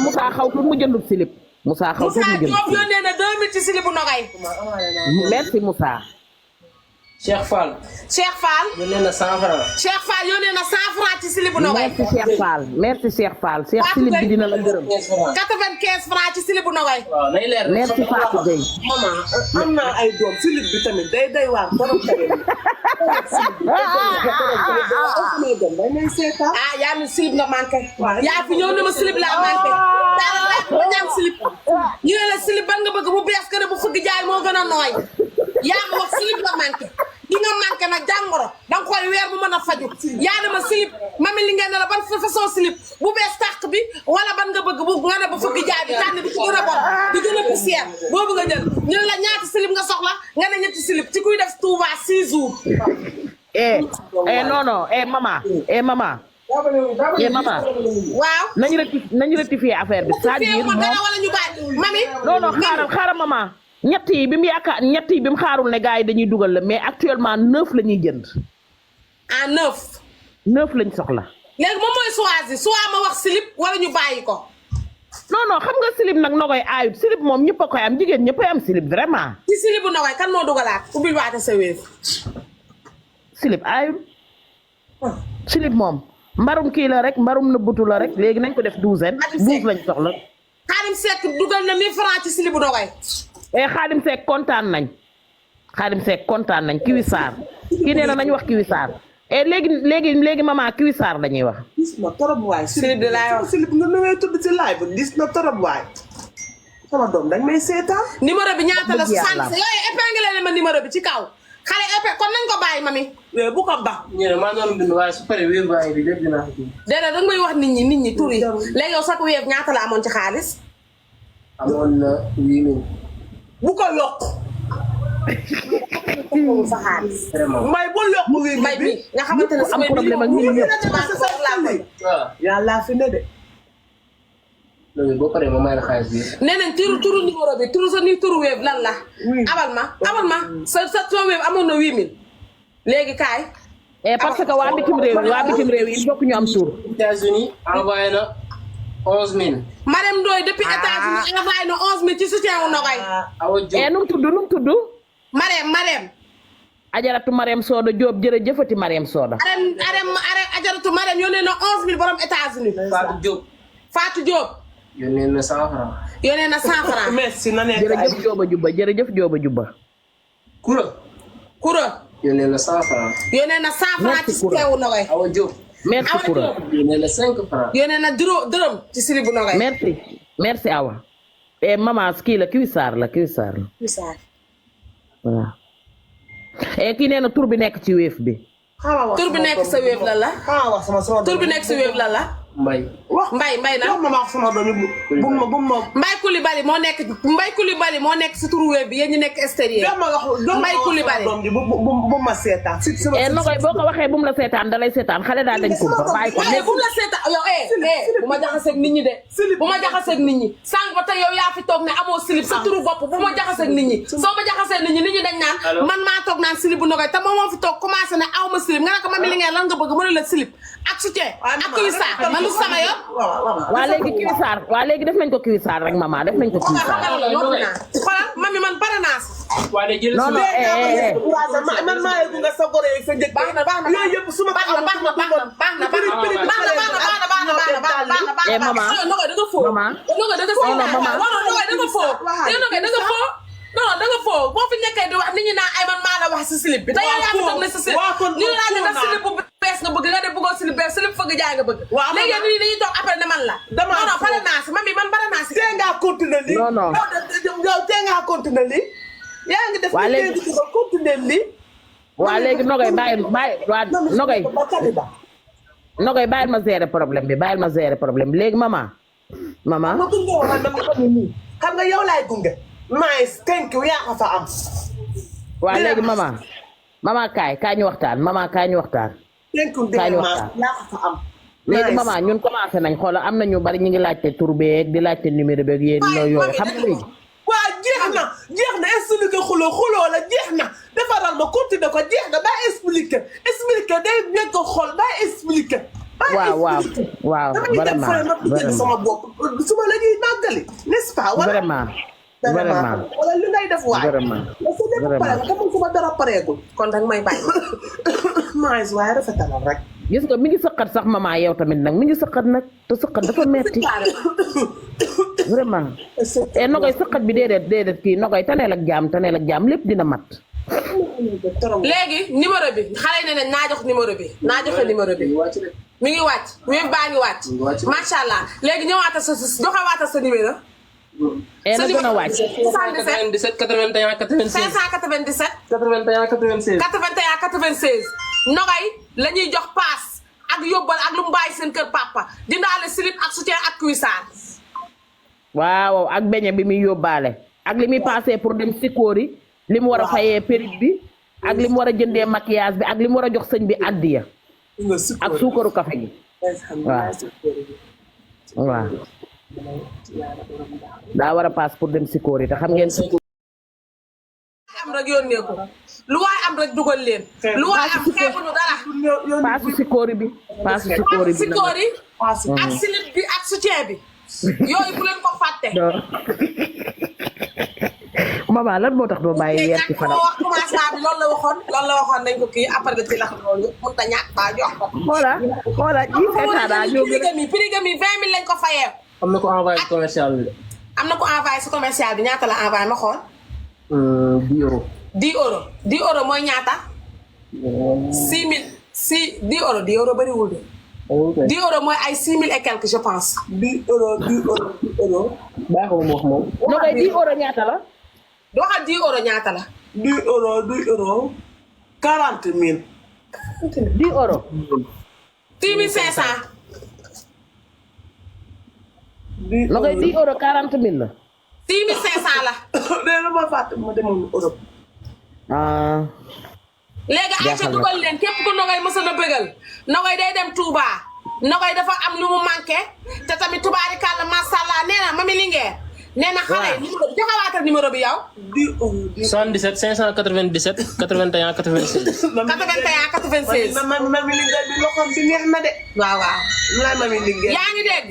Moussa xaw tuut mu jëndul silib. Moussa xaw tuut mu jëndul Moussa Diop yónnee na 2000 ci silibu Nogay. merci Moussa. Cheikh Fall. Cheikh Fall. yónnee na 100 francs. Cheikh Fall yónnee na 100 francs ci silibu Nogay. merci Cheikh Fall Cheikh silib bi dina la gërëm. 95 francs ci silibu Nogay. waaw nay leer. merci Fatou Gueye. maman am naa ay doom silib bi tamit day waar borom tamit. ah yaa ngi silib nga manqué. yaa fi ñëw ne ma silib laa manqué. daanaka rek ba ñaam silib. ñu ne la silib ban nga bëgg bu bees que ne bu fëgg jaay moo gën a nooy. yaa ma wax silib nga manqué. ki nga manqué nag jàngoro danga koy weer bu mën a faju yaa ne ma silib mami li ngeen ne la ban façon silib bu bees tàq bi wala ban nga bëgg bu nga ne ba fëgg jaay bi tànn bi ci gën a bon bi gën a poussière boobu nga jël ñu ne la ñaati silib nga soxla nga ne ñetti silib ci kuy def Touba 6 jours. non maman. waaw. nañu rectifier affaire bi c'est-à-dire moom wala ñu bàyyi mami. non xaaral maman. ñett yi bi mu yaakaar ñett yi bi mu xaarul ne gars yi dañuy dugal la mais actuellement 9 la ñuy jënd. à 9. 9 lañ soxla. léegi moom mooy choisir soit ma wax slip wala ñu bàyyi ko. non xam nga slip nag Nogoy aayut slip moom ñëpp a koy am jigéen ñëpp a am slip vraiment. ci slip bu Nogoy kan moo dugalaat ubbil waate sa wéef. slip aayut. slip moom mbarum kii la rek mbarum nëbbutu la rek léegi nañ ko def 12 lañ soxla. Xaadim Seck dugal na 1000 francs ci slip bu Nogoy. Xaadim Seck kontaan nañ. Xaadim Seck kontaan nañ Kiwi Sarr kii nee na nañ wax Kiwi Sarr. léegi maman Kiwi Sarr dañuy wax. gis na torop waay. slip de laay wax slip nga nawee tudd ci live bi gis na torop waay. sama doom dañ may seetaan. numéro bi ñaata la dëgg yàlla 60 yooyu épinglé leen ma numéro bi ci kaw. xale épinglé kon nañ ko bàyyi mami. bu ko ba. ñu ne maa doon bind waaye su paree wéer baa ngi fi lépp dinaa ko kii. déedéet danga may wax nit ñi tur yi léegi yow sax wéef ñaata la amoon ci xaalis. amoon na 8000. bu ko yokk. sa xaalis. vraiment. mbay bu yokk wii mbay bi nga xamante ne am problème ak ñun ñëpp. waaw. yàlla fi ne de. loolu boo paree ma may la xaalis bi. nee nañ turu numéro bi turu sa ni turu wéef lan la. Oui. abal ma sa wéef amoon na 8000. léegi kaay. parce que waa bitim réew yi il faut que ñu am tur. États-Unis envoyé na 11000. Marème Ndoye depuis États-Unis envoyé na 11000 ci soutien wu Nogoy. Awa Diop nu mu tudd. Marème. Ajaratu Marème Soda Diop jërëjëfati Marème Soda. ajaratu Marème yónnee na 11000 borom États-Unis. Fatou Diop. yónnee na 100 francs. yónnee na 100 francs. merci na nekk jërëjëf Jóoba Jubba. Koura. yónnee na 100 francs. yónnee na 100 francs ci soutien wu Nogoy. Awa Diop. merci Koura. yónnee na 5 francs. yónnee na dërëm ci slip bu Nogoy. merci Awa. maman kii la Kiwi Sarr la. voilà. kii nee na tur bi nekk ci wéef bi. tur bi nekk sa wéef lan la. tur bi nekk sa wéef lan la. Mbay. Mbay na. wax ma wax sama doom yi bu ma. Mbay Coulibaly moo nekk si turu wéef bi yéen ñu nekk extérieur. Mbay Coulibaly. bu ma seetaan. Nogoy boo ko waxee bu mu la seetaan dalay seetaan xale daal dañ ko bàyyi ko. bu mu la seetaan yow bu ma jaxaseeg nit ñi de. bu ma jaxaseeg nit ñi sànq ba tey yow yaa fi toog ne amoo slip sa turu bopp bu ma jaxaseeg nit ñi. soo ma jaxaseeg nit ñi dañ naan. man maa toog naan slip bu Nogoy te moom moo fi toog commencé ne aw ma slip nga ne ko mami li ngeen lan nga bëgg mën la slip ak soutien ak Kiwi Sarr man lu sama yoon. waa léegi Kiwi Sarr waa léegi def nañ ko Kiwi Sarr rek maman def nañ ko Kiwi Sarr. xoolal mami man pare naa si. non man maa yëgu nga sa goro yeeg sa njëkk. baax na yooyu yëpp su ma ko amul baax na Nogoy da nga foo. maman Nogoy da nga foo. Nogoy da nga foo. Nogoy da nga foo. non da nga foo boo fi nekkee di wax nit ñi naan ay man maa la wax si slip bi. te yow yaa fi toog ne si slip ñu ne laa ne def slip bu bees nga bëgg nga def bëggoo slip bees slip fëgg jaay nga bëgg. waaw léegi nit ñi dañuy toog après ne man la. non pare naa si mami man pare naa si. tee ngaa continuer lii. non yow tee ngaa continuer lii. yaa ngi def léegi nga continuer lii. waa léegi Nogoy Nogoy bàyyil ma gérer problème bi léegi maman. ma gunge woon man ma ko nii xam nga yow laay gunge. nice thank you yaa ko fa am. waa léegi maman kaay ñu waxtaan thank you kaay ñu waxtaan yaa ko fa am. léegi maman ñun commencé nañ xoolal am na ñu bari ñu ngi laajte tur beeg di laajte numéro beeg yéen yooyu xam nga léegi. waa jeex na expliqué xuloo la jeex na defaral ma continuer ko jeex na ba expliqué day nekk xol ba expliqué. waaw vraiment sama bopp suma la ñuy màggali n'est-ce pas. vraiment wala li ngay def waay. vraiment suma dara pareegul. kon danga may bàyyi. maa ngi waaye rafetalal rek. gis nga mi ngi sëqat sax maman yow tamit nag mi ngi sëqat nag te sëqat dafa metti vraiment. Nogoy sëqat bi déedéet kii Nogoy taneel ak jaam lépp dina mat. léegi numéro bi xale yi ne nañ naa jox numéro bi naa joxe numéro bi. mi ngi wàcc wéef baa ngi wàcc. macha allah léegi ñëwaatal joxewaatal sa numéro. na gën a wàcc. 77 81 96 597. 81 96. Nogoy la ñuy jox paas ak yóbbal ak lu mu bàyyi seen kër papa dindaale slip ak soutien ak Kiwi Sarr. waaw ak beñe bi muy yóbbaale ak li muy passé pour dem Sikori li mu war a fayee périg bi ak li mu war a jëndee maquillage bi ak li mu war a jox sëñ bi addiya ak suukaru café gi waaw daa war a paas pour dem Sikori te xam ngeen rek yónnee ko lu waay am rek dugal leen lu waay am xeebuñu dara paasu sikóori bi paasu sikóori bi sikóori ak silip bi ak soutien bi yooyu bu leen ko fàtte maman lan moo tax doo bàyyi weer ci fanam wax commencement bi loolu la waxoon nañ ko kii après nga ci lax loolu mun ta ñàkk baa jox ko xoola ji seetaana ñoo gën a prix 20 000 lañ ko fayee am na ko envoyé commercial bi de. am na ko envoyé si commercial bi ñaata la envoyé ma xool 10 euros. 10 euros 10 euros mooy ñaata 6 000 10 euros 10 euros bëriwul de 10 euros mooy ay 6 000 et quelque je pense 10 euros 10 euros 10 euros. baaxul mu wax moom. no koy 10 euros ñaata la du waxal 10 euros ñaata la 10 euros 10 euros 40 000. 10 euros 10 500 10 no koy 10 euros 40 000 la 10 500 la nee na ma fàtte ma demoon Europe. ah léegi Aïcha dugal leen képp ku Nogaye mësa na bëggal Nogaye day dem Touba Nogaye dafa am lu mu manqué te tamit tubaarikàlla masàllaa nee na mami Linguère nee na xale yi numéro bi joxawaatal numéro bi yow 10 euros 77 597 81 96. 81 96 mami Linguère bi loxoom bi neex na de. waaw waaw laay mami Linguère. yaa ngi dégg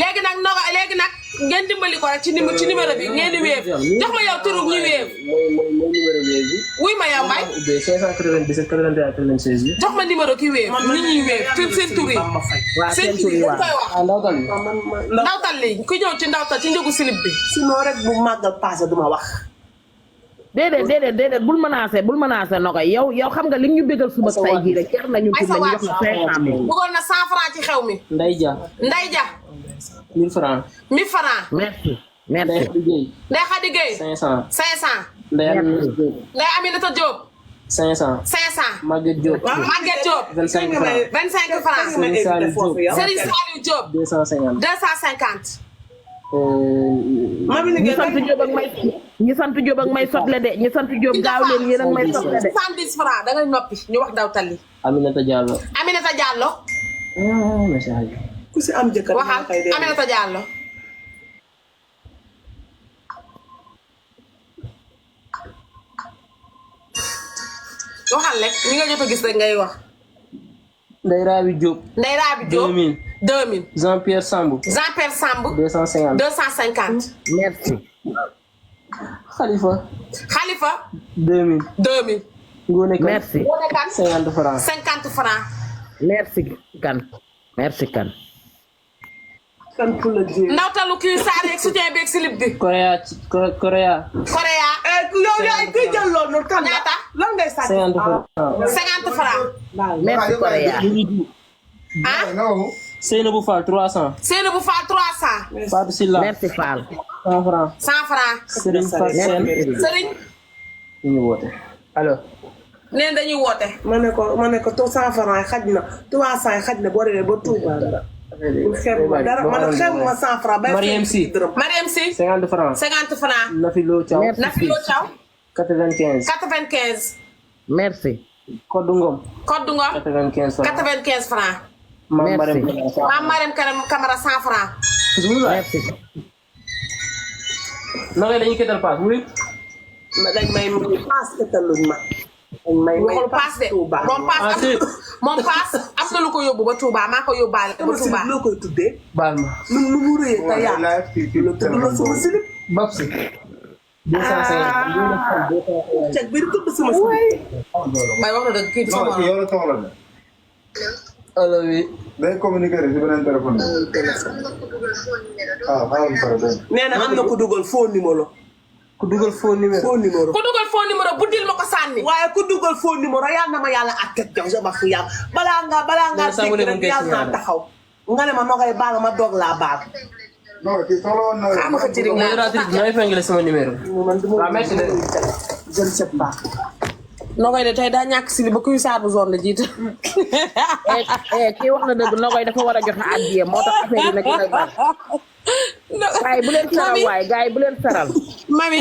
léegi nag Nogaye léegi nag ngeen dimbali ko rek ci numéro bi ngeen di wéef jox ma yow turu ñu wéef mooy numéro bi. wuy ma yow Mbaye 597 81 96 bi. jox ma numéro ki wéef ñi ñuy wéef seen tur yi waaw seen seen tur tur yi yi dañ koy waaw wax ah ndawtal bi. ndawtal li ku ñëw ci ndawtal ci njëgu silib bi sinon rek bu màggal passé duma wax. déedéet bul menacé Nogaye yow xam nga li ñu bégal suba tay jii rek jar nañu ay tur sa nañu waat jox la 500 000 bëggoon na 100 francs ci xew mi Ndeye Dia. Ndey Ja 1000 francs. 1000 francs merci Ndeye Khady Gueye. Ndey Khady Gueye 500. 500 Ndeye Aminata Diop. Ndey Aminata Diop 500. 500 Maguette Diop. Maguette Diop 25 francs. 25 francs Serigne Saliou Diop. Serigne Saliou Diop 250. 250 mami ñi Linguère sant Diop ak may ñi sant Diop ak may sotle de ñi sant Diop gaaw leen yéen ak may sotle de 70 francs da ngay noppi ñu wax ndawtal li Aminata Diallo. Aminata Diallo message. ku si am jëkkër waxal kay dee. Aminata Diallo waxal rek ñi nga jot a gis rek ngay wax Ndeye Rabi Diop. Ndey Rabi Diop 2000. 2000 Jean-Pierre Sambou. Jean-Pierre Samb 250. 250 merci Khalifa. Khalifa 2000. 2000 Ngone Kane. merci boo nekkaan 50 francs. 50 francs merci kan kan fu la jéem. ndawtalu kii saare ak soutien beeg slip bi Korea Korea. Korea yow yaay kuy jël loolu kan la. ñaata lan ngay sàcc. 50 francs. 50 francs merci Korea ah Seynabou Fall 300. Seynabou Fall 300 Fatou Silla. merci Fall 100 francs. 100 francs Serigne Fatou Sène. Serigne ñu ngi woote. allo. neen dañuy woote ma ne ko 100 francs xaj na 300 xaj na boo demee ba Touba dara. xeeb ma dara man xeeb ma 100 francs. bay Mariam Sy. Mariam Sy 50 francs. 50 francs Nafi Lo Thiaw. Merci. Nafi Lo Thiaw 95. 95 merci Kodou Ngom. Koddu Ngom 95 francs. 95 francs Mame Merci. Marème. Mame Marème Camara 100 francs merci Nogaye dañuy ketal paas muy. dañ may paas ëttaluñ ma. dañ may waxul paas de Touba. moom paas Ah, si. moom paas am na lu ko yóbbu ba Touba maa ko yóbbaale ba sama Touba silib loo koy tuddee. baal ma. nu mu rëyee te yaa. lu tudd la sama silib. Babsi. 250. ceg bi di tudd sama silib. may wax na dëgg kii sama non yow la soxla de. allo oui. day communiquer si beneen téléphone bi. ah xaaral ma pare dégg nee na am na ku dugal faux numéro. ku dugal faux numéro. faux numéro. ku dugal faux numéro buddil ma ko sànni waaye ku dugal faux numéro yal na ma yàlla àtteeg jaw sa bakk yàlla balaa ngaa saa dégg rek yàlla naa taxaw nga ne ma Nogaye baal ma doog laa baal. non kii soxla woon na xam nga jëriñ naa modératrice bi nooy fengale sama numéro. man du ma waaw merci de. je ne sais pas. Nogaye de tey daa ñàkk si li ba kuy saabu zone la jiite kii wax na dëgg Nogaye dafa war a joxe addiya moo tax affaire yi nag lay bari gaay bu leen saral waay gaay bu leen saral mami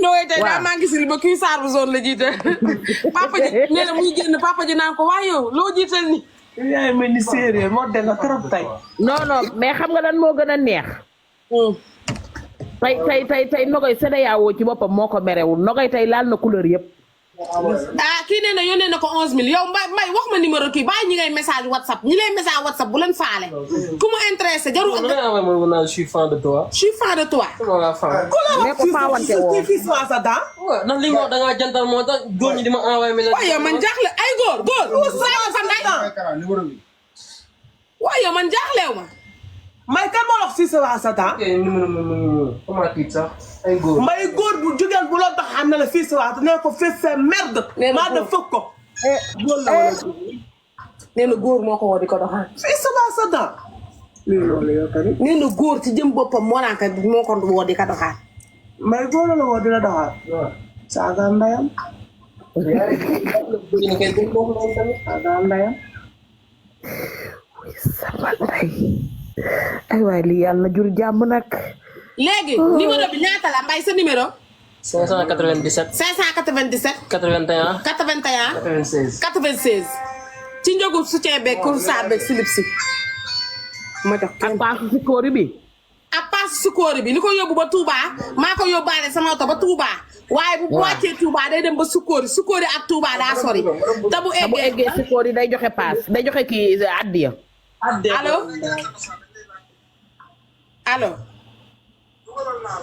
Nogaye tey daa waaw. manqué si li ba kuy saabu zone la jiite papa ji nee na muy génn papa ji naan ko waaye yow loo jiital ni yaay mel ni séeréer moo de nga trop tey. non mais xam nga lan moo gën a neex tey Nogay CEDEAO ci boppam moo ko merewul Nogay tey laal na couleur yëpp. ah kii nee na yónnee na ko 11000 yow Mbaye wax ma numéro kii bàyyi ñi ngay message WhatsApp ñi lay message WhatsApp bu leen faale. ku mu intéressé jarul. je suis fan de toi. je suis fan de toi. comment la fan. mais ko faawante woo. fii si sa daan. waaw ndax li nga wax da ngaa jantal moo tax góor ñi di ma envoyé message. waaye yow man jaaxle ay góor. saa fa nday. waaye yow man jaaxlew ma. may kan moo wax fii sa daan. numéro comment tiit sax ay góor. may góor bu jugeel bu la tax am na la fii si waat nee ko fii c'est merde. maa de fëkk ko. góor la wala nee na góor moo ko woo di ko doxal. fii sa daan. loolu yow tamit. nee na góor ci jëm boppam moo naan moo ko woo di ko doxal. may góor la woo dina doxal. saaga ndayam. saaga ndayam. sama ndey ay waay lii yàlla na jur jàmm nag. léegi numéro bi ñaata la Mbaye sa numéro. 597. 597. 81. 81. 96. 96. ci njëgu soutien beeg pour saa beeg slip si. ma jox ak paasu si kóori bi. ak paasu si kóori bi li ko yóbbu ba Touba maa ko yóbbaale sama oto ba Touba. waaye bu wàccee Touba day dem ba Sukóori ak Touba daa sori. te bu eggee Sukóori day joxe paas day joxe kii addiya. allo. allo.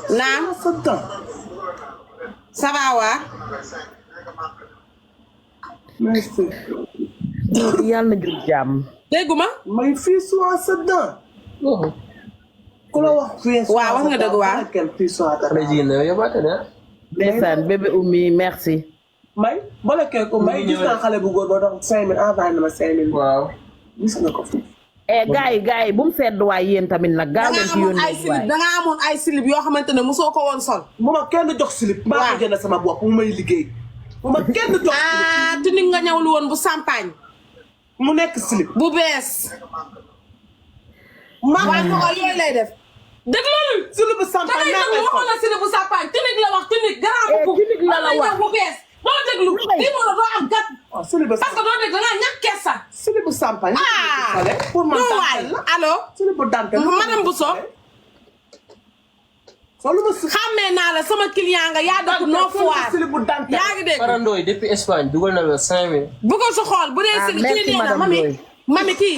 naam. ça va waa. merci. yàlla na jur jàmm. dégguma. may fii suwaa sa daan. ku la wax fii. waaw wax nga dëgg waa. ndeysaan bébé Oumy merci. may bala kee ko may gis naa xale bu góor ba dox 5000 envoyé na ma 5000. waaw. gis nga ko fi. gars yi bu mu sedd waay yéen tamit nag. gaaw leen ci yónnee waay da nga amoon ay slip yoo xamante ne mosoo ko woon sol. bu ma kenn jox slip. maa ko jënd sama bopp mu may liggéey. bu ma kenn jox slip. tunig nga ñëwlu woon bu champagne. mu nekk slip. bu bees. waaye ko yooyu lay def. dëgg loolu. slip bu champagne naa koy waxoon na slip bu champagne tunig la wax tunig. tunig la la wax bu bees. doo déglu lii moo la doo am gat. parce que doo dégg da ngaa ñàkk kersa. slip bu champagne. pour man dantelle la allo. slip bu dantelle. madame Bousso. xàmmee naa la sama client nga yaa dëkk Nord Foire. yaa ngi dégg. Farandoy depuis Espagne dugal na la 5000. bu ko su xool bu dee si kii nee na mami kii.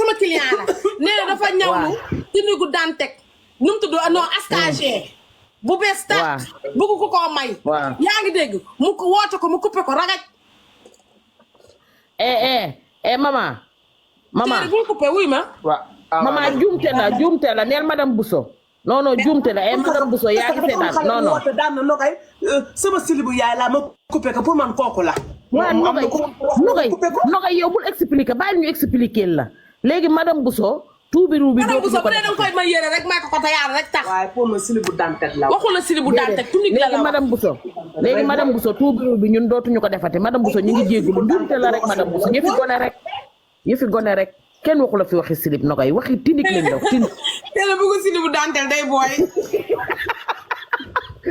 sama client la. nee na dafa ñëwlu. tunigu dantek nu mu tudd non askagé. bu bees tax bëgg ko koo may. yaa ngi dégg mu ko woote ko mu coupé ko ragaj. maman. tey bu coupé wuy ma. maman juumte la neel madame Bousso. non juumte la madame Bousso yaa ngi seetaan non. daan na nogay sama silibu yaay laa ma coupé ko pour man kooku la. waaw nogay yow bul expliqué bàyyi ñu expliqué la léegi madame Bousso. tuubi ruubi madame Bousso bu dee danga koy may yére rek may ko te yaar rek tax. waaye pour ma silibu dantek la. waxu la silibu dantek tunik la la wax. léegi madame Bousso tuubi ruubi ñun dootuñu ko defati madame Bousso ñu ngi jéggulu njuumte la rek madame Bousso yëfi gone rek kenn waxu la fi waxi silib nogay waxi tinik lañ daw tinik. teel a bëgg silibu dantel day booy.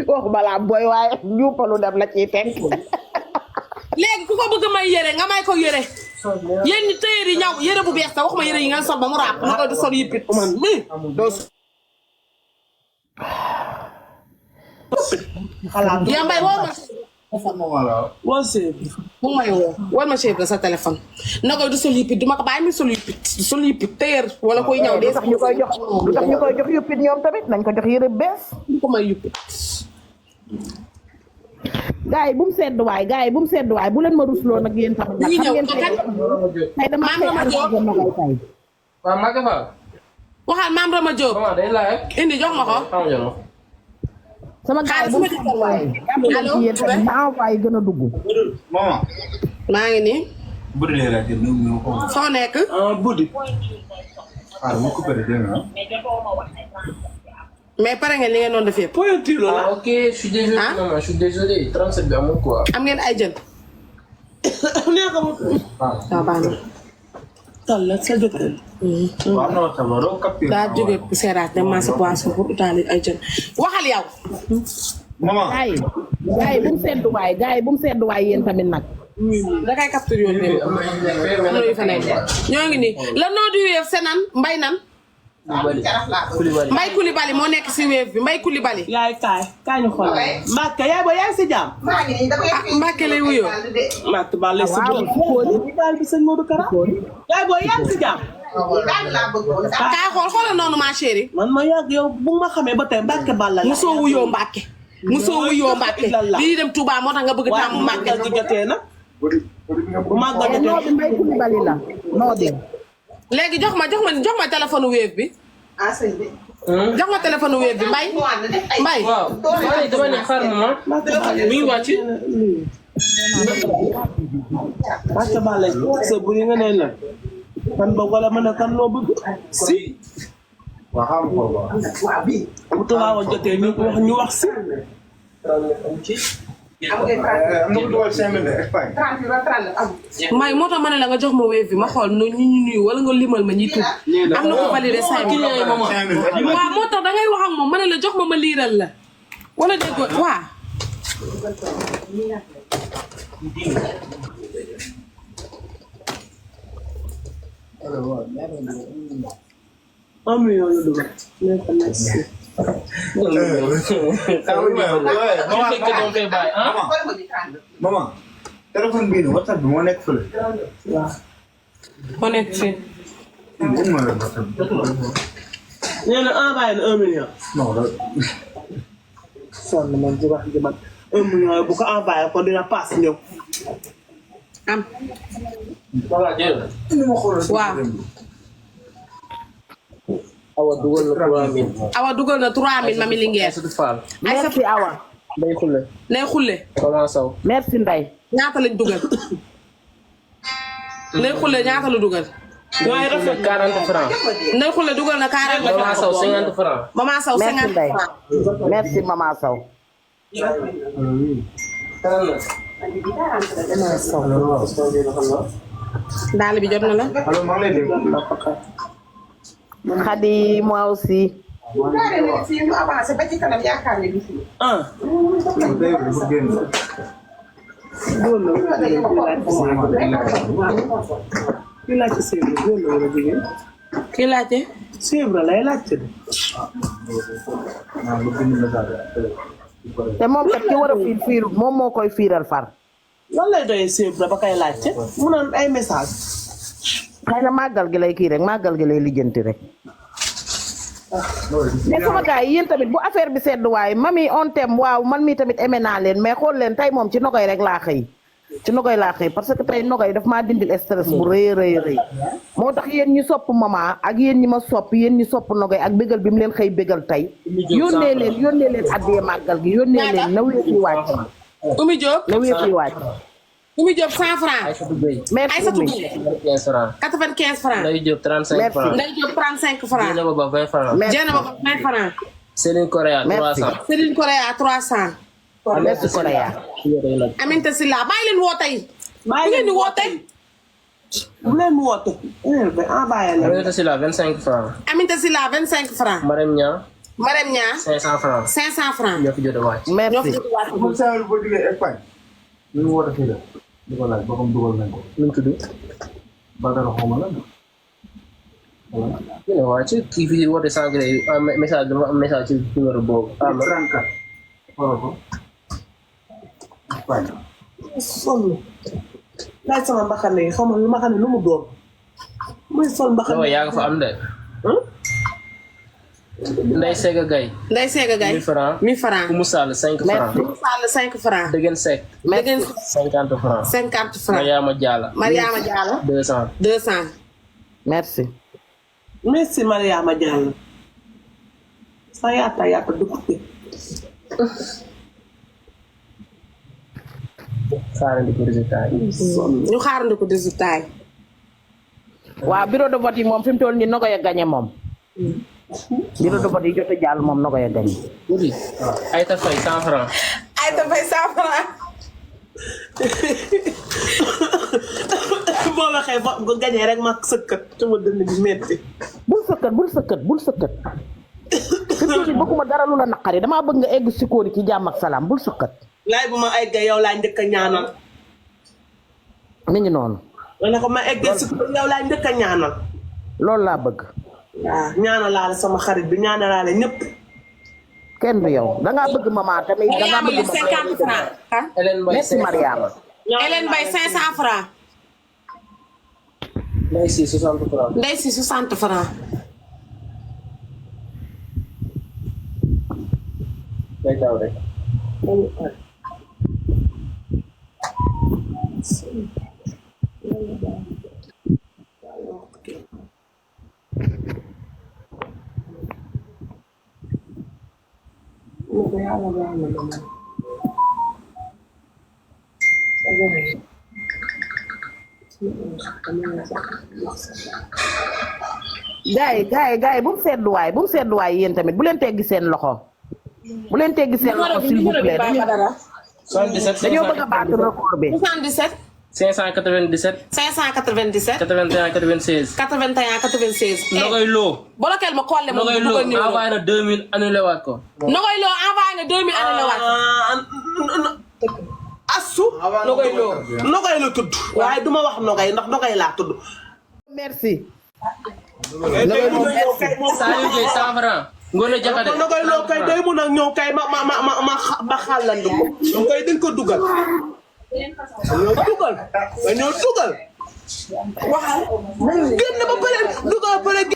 waxu balaa booy waaye juupalu dem la ciy teg. léegi ku ko bëgg may yére nga may ko yére. yéen ñi tëyeer yi ñaw yére bu bees ta waxuma yére yi ngeen sol ba mu raap na koy du sol yippit man mi doo xalaat yaa mbay woo ma mu may woo war ma chef la sa téléphone na koy du sol yippit du ma ko bàyyi mi sol yippit du sol yippit tëyeer wala koy ñaw dee sax ñu koy jox lu tax ñu koy jox yippit ñoom tamit nañ ko jox yére bees ñu ko may yippit. gaay bu mu sedd waay bu leen ma rusloo nag yéen tamit nag xam ngeen tey dama fay arrangé ma koy tey waaw Maguette Fall. waxal maam Rama Diop. comment day laaj. indi jox ma ko. sama gaay bu mu sedd waay allo yéen tamit ma envoyé gën a dugg maman. maa ngi nii. Budi lay laajte nu ko. foo nekk. Budi. mu coupé de dégg nga. mais pare ngeen li ngeen doon def yëpp. pointure la. ok je suis désolé maman je suis désolé 37 bi amul quoi. am ngeen ay jën. nee ko waaw baax na. talla sa jëkkër. waaw non ça va doo capté. daa jógee seeraat dem marché poisson pour utaali ay jën waxal yow. maman. gaay bu mu sedd waay yéen tamit nag. da kay capture yoon bi am na yu fa nekk ñoo ngi nii le nom du wéef c'est nan mbay nan. Koulibaly. Mbay Koulibaly moo nekk si wéef bi Mbay Koulibaly. yaay kaay ñu xoolal Mbacke yaay booy yaa ngi si jàmm. Mbacke lay wuyoo. Mbacke ba lay si jàmm. daal bi sëñ Modou Kara. yaay booy yaa ngi si jàmm. kaay xoolal noonu ma chérie. man ma yàgg yow bu ma xamee ba tey Mbacke Balla la. musoo wuyoo Mbacke. musoo wuyoo Mbacke lii dem Touba moo tax nga bëgg tàmm Mbacke. waaw bu jotee nag. bu màggal noo jotee. di Mbay Koulibaly la noo di. léegi jox ma téléphone wéef bi. jox ma téléphone wéef bi Mbay. Mbay. waaw dama ne xaar ma mi ngi wàcc. Mbacke Balla sa bu nga ne la. kan ba wala mën a kan loo bëgg. si. waa xam ko waaw. bu Touba jotee ñu wax si. am na ko dugal 5 000 Espagne. Mbay moo tax ma ne la nga jox ma wéef bi ma xool nu ñu nuyu wala nga limal ma ñi tudd. am na ko validé 5 000. waaw moo tax dangay wax ak moom ma ne la jox ma liiral la. wala déggoo waaw. un million la dugal. nekk na si. maman téléphone bii nii WhatsApp bi moo nekk fële. waaw. moo nekk fii. nee na envoyé na 1 million. non loolu. sonn man ci wax ji man 1 million bu ko envoyé kon dina paas ñëw. am. waaw. Awa dugal na 3000. Awa dugal na 3000 Mami Linguère. merci Awa. Ndey Xulle. Ndey Xulle. Comment saw. merci Ndeye. ñaata lañ dugal. Ndey Xulle ñaata la dugal. waaye rafet 40 francs. Ndey Xulle dugal na 40 Maman francs. Sow 50 francs. Maman Sow merci 50 Ndeye. francs. merci Mama Sow. daal bi jot na la. allo maa ngi lay dégg. Khady moi aussi. ah. kii laajte Sèvres góor la wala jigéen. kii laajte. Sèvres lay laajte de. te moom kat ki war a fiir moom moo koy fiiral far. lan lay doyee Sèvres ba kay laajte mu naan ay message. xëy na màggal gi lay kii rek màggal gi lay lijjanti rek. mais sama gars yi yéen tamit bu affaire bi sedd waaye mami on thème waaw man mii tamit aimé naa leen mais xool leen tey moom ci nogoy rek laa xëy. ci nogoy laa xëy parce que tey nogoy daf maa dindil stress bu rëy. moo tax yéen ñi sopp mama ak yéen ñi ma sopp yéen ñi sopp nogoy ak bégal bi mu leen xëy bégal tey. yónnee leen addee màggal gi yónnee leen na wéet yi wàcc. Oumy Diop. na wéet yi wàcc. Oumy Diop 100 francs. merci Aïssatou Oumy. Gueye 95 francs. 95 francs. Ndey Diop 35 francs. Ndey Diop 35 francs. Dieynaba Ba 20 francs. merci Dieynaba Ba 20 francs. Céline Correa Merci. 300. Céline Correa 300. merci Korea. Aminta Silla bàyyi leen woote yi. bu ngeen di woote. bu leen woote. envoyé la. Aminata Silla 25 francs. Aminta Silla 25 francs. Marème Niang Marème Niang 500 francs. 500 francs. ñoo fi jot a wàcc. ñoo fi merci. wàcc. moom saa boo jógee Espagne. ñu woote fii la. di ko laaj ba xam dugal nañ ko. nu mu tudd. Badara xaw ma la. ñu ne wàcc kii fii woote sànq message dama am message ci numéro boobu. 34. xoolal ko. Espagne. sonn. laaj sama mbaxane yi xaw ma lu mbaxane lu mu doon. muy sol mbaxane. non yaa nga fa am de. Ndeye Sega Gaye. Ndeye Sega Gaye 1000 francs. 1000 francs. Oumou Sall 5 francs. Oumou Sall 5 francs. Degen Seck Degen 50 francs. 50 francs. Mariama Diallo Mariama Diallo 200. 200. merci. merci Mariama Diallo. sa yaata dugg. xaarandi ko résultat yi. ñu xaarandi ko résultat yi. waaw bureau de vote yi moom fi mu toll nii Nogoy a gagné moom. bureau de vote yi jot a jàll moom Nogoy a gagné. Wuli Aïta Faye 100 francs. ay dafay 100 francs. boo waxee ba gañee rek ma sëkkat sama dënn bi metti. bul sëkkat. fi mu toll nii bëgguma dara lu la naqari damaa bëgg nga egg si kóori ci jàmm ak salaam bul sëkkat. laay bu ma eggee yow laa njëkk a ñaanal. mi ngi noonu. ma ne ko ma eggee si yow laa njëkk a ñaanal. loolu laa bëgg. waaw ñaanalaale sama xarit bi ñaanalaale ñëpp. kenn du yow da ngaa bëgg maman tamit da ngaa bëgg maman 50 francs ah Hélène Mbaye merci Mariama. Hélène Mbaye 500 francs Ndeye si 60 francs. Ndey si 60 francs day taw rek. gars yi bu mu sedduwaay bu mu sedduwaay yéen tamit bu leen teggi seen loxo bu leen teggi seen loxo s'il vous plaît 77 dañoo bëgg a battre record bi 77 597 597 81 96. 81 96 Nogoy Lo. bolokeel ma kolle ma Nogoy Lo envoyé na 2000 annulé waat ko. Nogoy Lo envoyé na 2000 année la waat Assu. Nogay la tudd. waaye duma wax Nogay ndax Nogay laa tudd. merci saa yu jëy 100 francs. Ngone Jakate. Nogay loo kay day mun a ñëw kay ma xàllandu ko. donc kay dañ ko dugal. ñoo dugal. waxal. génn ba pare dugal ba pare.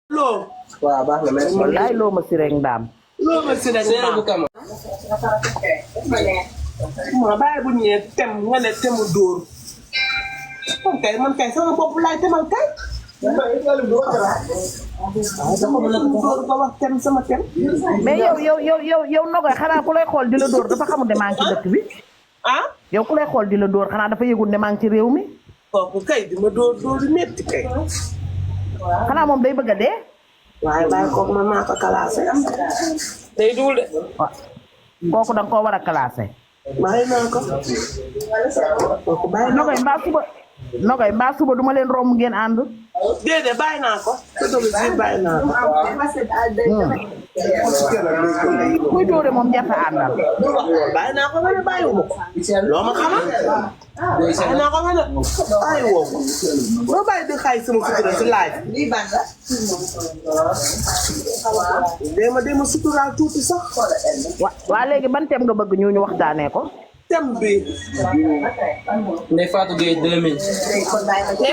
loo. waaw baax na merci. wallaay loo ma si rek ndaam loo ma si rek Seydou bu Kama. ma bàyyi bu ñëwee tem nga ne temu dóor. man kay sama bopp laay temal kay. dama mën a dóor ba wax tem sama tem. mais yow Nogoy xanaa ku lay xool di la dóor dafa xamul ne maa ngi ci dëkk bi ah. yow ku lay xool di la dóor xanaa dafa yëgul ne maa ngi ci réew mi kooku kay di ma dóor dóor di métti kay. xanaa moom day bëgg a dee waaye bàyyi kooku man maa ko classé. day duul de. waaw kooku da nga koo war a classé bàyyi naa ko. kooku bàyyi naa ko. Nogoy mbaa suba duma leen romb ngeen ànd déedéet bàyyi naa ko. déedéet bàyyi naa ko. kuy dóore moom jarta àndal bàyyi naa ko nga ne bàyyiwuma ko. loo ma xamal. bàyyi naa ko nga ne bàyyiwoo ko. loo bàyyi di xaay sama sutura si laaj. dema suturaal tuuti sax. waa léegi ban thème nga bëgg ñu waxtaanee ko thème bi. Ndeye Fatou Gueye 2000.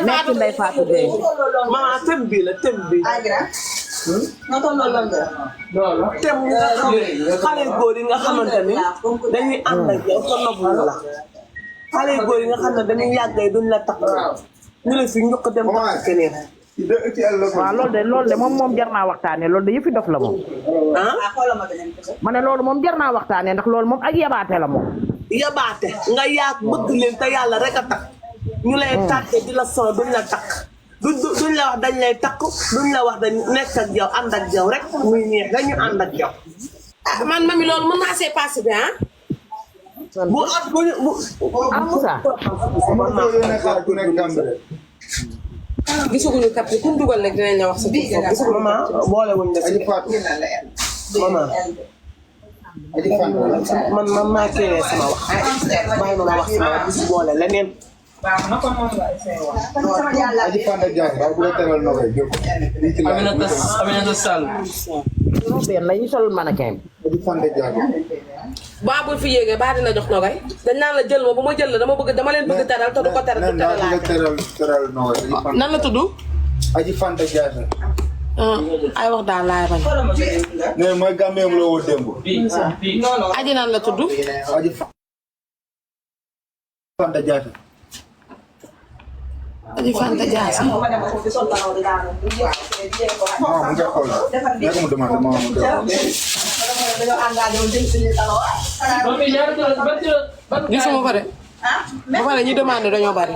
merci Ndeye Fatou Gueye maman thème bi la thème bi. thème nga xam xale góor yi nga xamante ni dañuy ànd ak yow te nobbu la. xale góor yi nga xam ne dañuy yàggee duñ la takk. ñu ne fi njëkk dem takk keneen. waaw loolu de moom jar naa waxtaanee loolu de yëfi dof la moom ah. ma ne loolu moom jar naa waxtaanee ndax loolu moom ak yabaate la moom yabaate nga yaag bëgg leen te yàlla rek a takk. ñu lay tàkkee di la sonn duñ la takk. duñ la wax dañ lay takk duñ la wax dañ nekk ak yow ànd ak yow rek muy neex dañu ànd ak yow. ah man mami loolu mën naa see passé bi ah bu ah Moussa gisaguñu kat bi ku mu dugal rek dinañ la wax sa tur foofu gisaguñu maman boole wuñ la si. maman. man maa kéwee sama wax. bàyyi ma wax sama wax bis boole leneen. Aminata Sall. benn la ñu sol mannequin baa bu fi yéegee baa dina jox Nogoy dañ naan la jël ma bu ma jël la dama leen bëgg teral te du ko teral du teral teral nan la tudd Aji Fanta Diatta. ay wax daal laay bañ. nee mooy gàmmeem la woo démb. aji nan la tudd. aji Fanta Diatta. aji Fanta Diatta. mu ngi xool nekk mu demande mu ngi gisuma ko de. ba pare ñi demandé dañoo bari.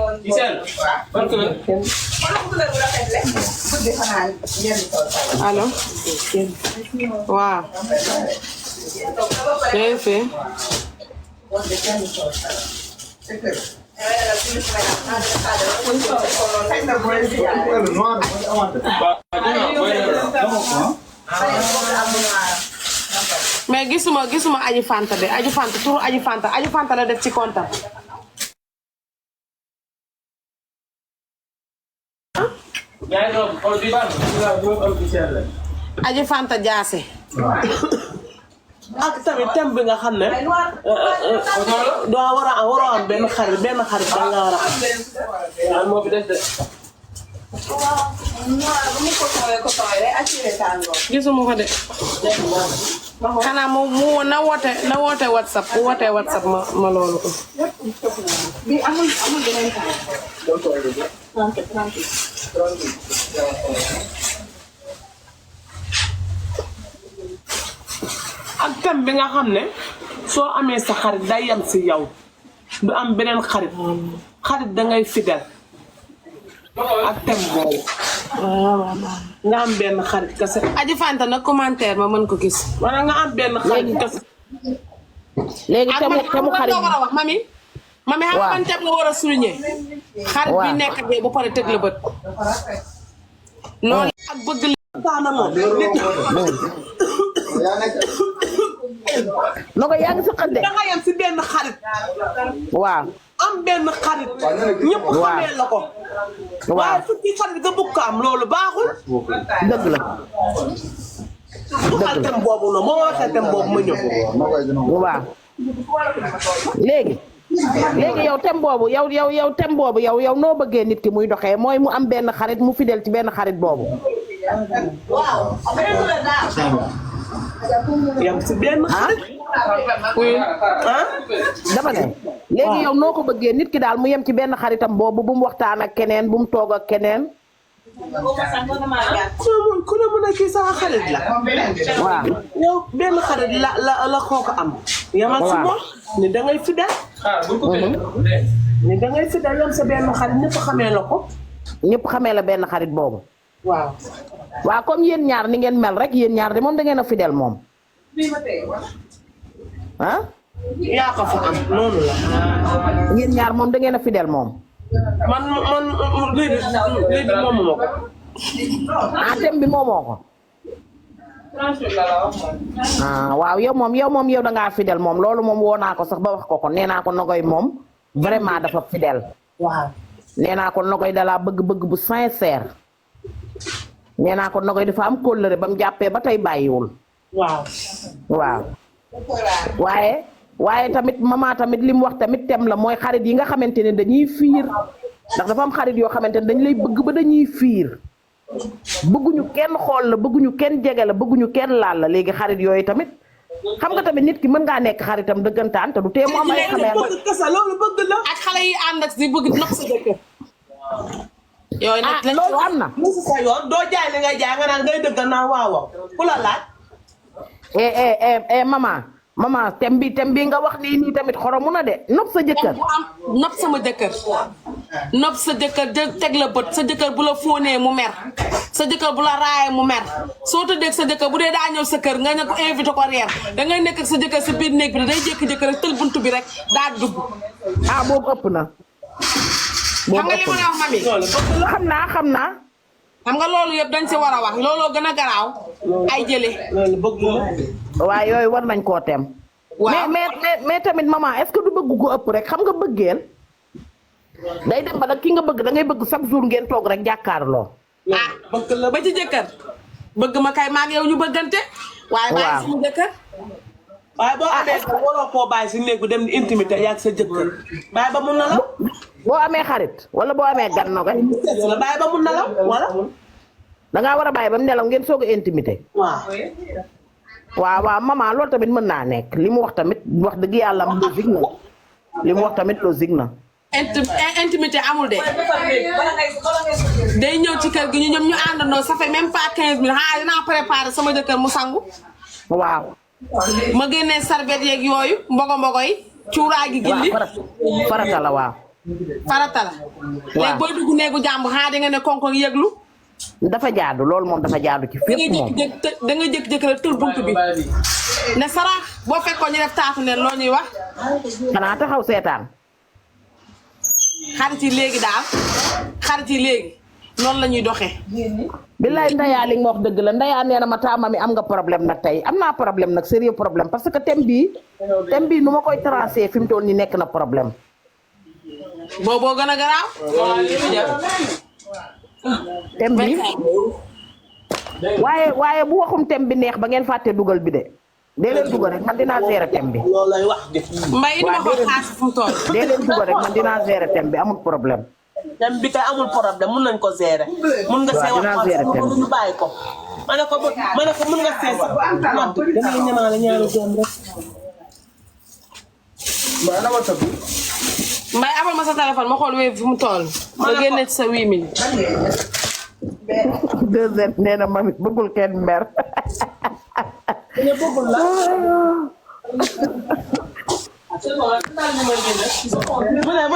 allo. waaw. léegi fii. mais gisuma aji Fanta de aji Fanta turu aji Fanta la def ci kontam. aji Fanta Diassé. ak tamit thème bi nga xam ne waroo am benn xarit da nga war a am. moo fi des de. gisuma ko de. xanaa mu na woote WhatsApp bu wootee WhatsApp ma loolu ko. ak thème bi nga xam ne soo amee sa xarit day yem si yow du am beneen xarit da ngay fidèle ak thème boobu. nga am benn xarit kese. aji Fanta nag commentaire ma mën ko gis. wala nga am benn xarit kese. léegi temu xarit war a wax mami xam nga man thème la war a souligner. xarit bi nekk de ba pare tëg la bët. loolu ak bëgg li taana moom Nogo yaa ngi si xëy de. da nga yem si benn xarit. waaw. am benn xarit. ñëpp xamee la ko. waaye fukki xarit nga bëgg ko am loolu baaxul. dëgg la. waxal thème boobu noonu moo waxee thème boobu ma ñëw. waaw. léegi yow thème boobu yow thème boobu yow noo bëggee nit ki muy doxee mooy mu am benn xarit mu fidèle ci benn xarit boobu. yam si benn xarit. dama ne léegi yow noo ko bëggee nit ki daal mu yem ci benn xaritam boobu bu mu waxtaan ak keneen bu mu toog ak keneen. ku ne mën a kii sax xarit la. waaw. yow benn xarit la kooku am. yamal si moom ni da ngay fidèle. ni da ngay fidèle yam sa benn xarit ñëpp xamee la ko. ñëpp xamee la benn xarit boobu. waaw. waaw comme yéen ñaar ni ngeen mel rek yéen ñaar de moom da ngeen a fidèle moom. ah. yaa ko fa am noonu la. yéen ñaar moom da ngeen a fidèle moom. man léegi moomu ma ko. ah thème bi moomoo ko. ah waaw yow moom da ngaa fidèle moom loolu moom woo naa ko sax ba wax ko nee naa ko Nogoy moom vraiment dafa fidèle. waaw. nee naa ko Nogoy dalaa bëgg-bëgg bu sincère. nee naa ko Nogoy dafa am kóllëre ba mu jàppee ba tey bàyyiwul. waaw. waaw. waaye tamit mama tamit li mu wax tamit tem la mooy xarit yi nga xamante ne dañuy fiir ndax dafa am xarit yoo xamante ne dañ lay bëgg ba dañuy fiir bëgguñu kenn xool la bëgguñu kenn jege la bëgguñu kenn laal la léegi xarit yooyu tamit xam nga tamit nit ki mën ngaa nekk xaritam dëggantaan te du tee mu am ay xamee loolu bëgg la. ak xale yi ànd ak si bëgg nopp sa jëkkër. yooyu nag loolu am na. musu sa yoon doo jaay li ngay jaay nga naan ngay dëgg naa waaw ku la laaj. maman tem bi nga wax nii tamit xoromu na de nopp sa jëkkër. bu am nopp sama jëkkër. nopp sa jëkkër teg la bët sa jëkkër bu la fóonee mu mer sa jëkkër bu la raayee mu mer soo tëddee sa jëkkër bu dee daa ñëw sa kër nga ne ko invité ko reer da ngay nekk ak sa jëkkër sa biir néeg bi day jékki-jékki rek tël buntu bi rek daa dugg. ah boobu ëpp na. xam nga li ma la wax mami. xam naa. xam nga loolu yëpp dañ si war a wax looloo gën a garaaw. ay jële. loolu bëgg la. waaw yooyu war nañ koo tem. waaw mais tamit maman est-ce que du bëgg ko ëpp rek xam nga bëggeel day dem ba nag ki nga bëgg da ngay bëgg chaque jour ngeen toog rek jàkkaarloo. ah bëgg la ba ci jëkkër bëgg ma kay maag yow ñu bëggante. waaye bàyyi sama jëkkër. waaye boo amee waroo koo bàyyi si néeg bi dem di intimité yaa sa jëkkër bàyyi ba mun na la. boo amee xarit wala boo amee gan no kay. bàyyi ba mun na la wala. dangaa war a bàyyi ba mu nelaw ngeen soog a intimité. waaw waaw maman loolu tamit mën naa nekk li mu wax tamit wax dëgg yàlla am logique na li mu wax tamit logique na. intimité amul de day ñëw ci kër gi ñu ñoom ñu àndandoo ça fait même pas 15 minutes xanaa dinaa préparer sama jëkkër mu sangu. waaw. ma génnee serviette yeeg yooyu mbogo yi cuuraay gi gilli. waaw farata la waaw. farata la. léegi booy dugg néegu jàmbur xanaa di nga ne konkon yëglu. dafa jaadu loolu moom dafa jaadu ci fépp moom. da nga jékki-jékki rek tël bunt bi ne saraax boo fekkoon ñu def taatu ne loo ñuy wax. xanaa taxaw seetaan. xarit yi léegi daal xarit yi léegi noonu la ñuy doxee. billaay Ndeya li nga wax dëgg la Ndeya nee na ma taama mi am nga problème nag tey am naa problème nag sérieux problème parce que thème bii nu ma koy tracé fi mu toll nii nekk na problème. booboo gën a garaaw. thème bi waaye bu waxum thème bi neex ba ngeen fàtte dugal bi de dee leen dugal rek man dinaa gérer thème bi. loolu lay wax de. mbay indi ma ko xaas fu mu toll. dee leen dugal rek man dinaa gérer thème bi amul problème. thème bi kay amul problème mun nañ ko gérer. mun nga see wax ñu bàyyi ko. ma ne ko mun nga see sax damay ñamaale ñaari doom rek. mbay abal ma sa téléphone ma xool wéy fu mu toll. nga génne ci sa 8000. deuxième nee na mami bëggul kenn mer.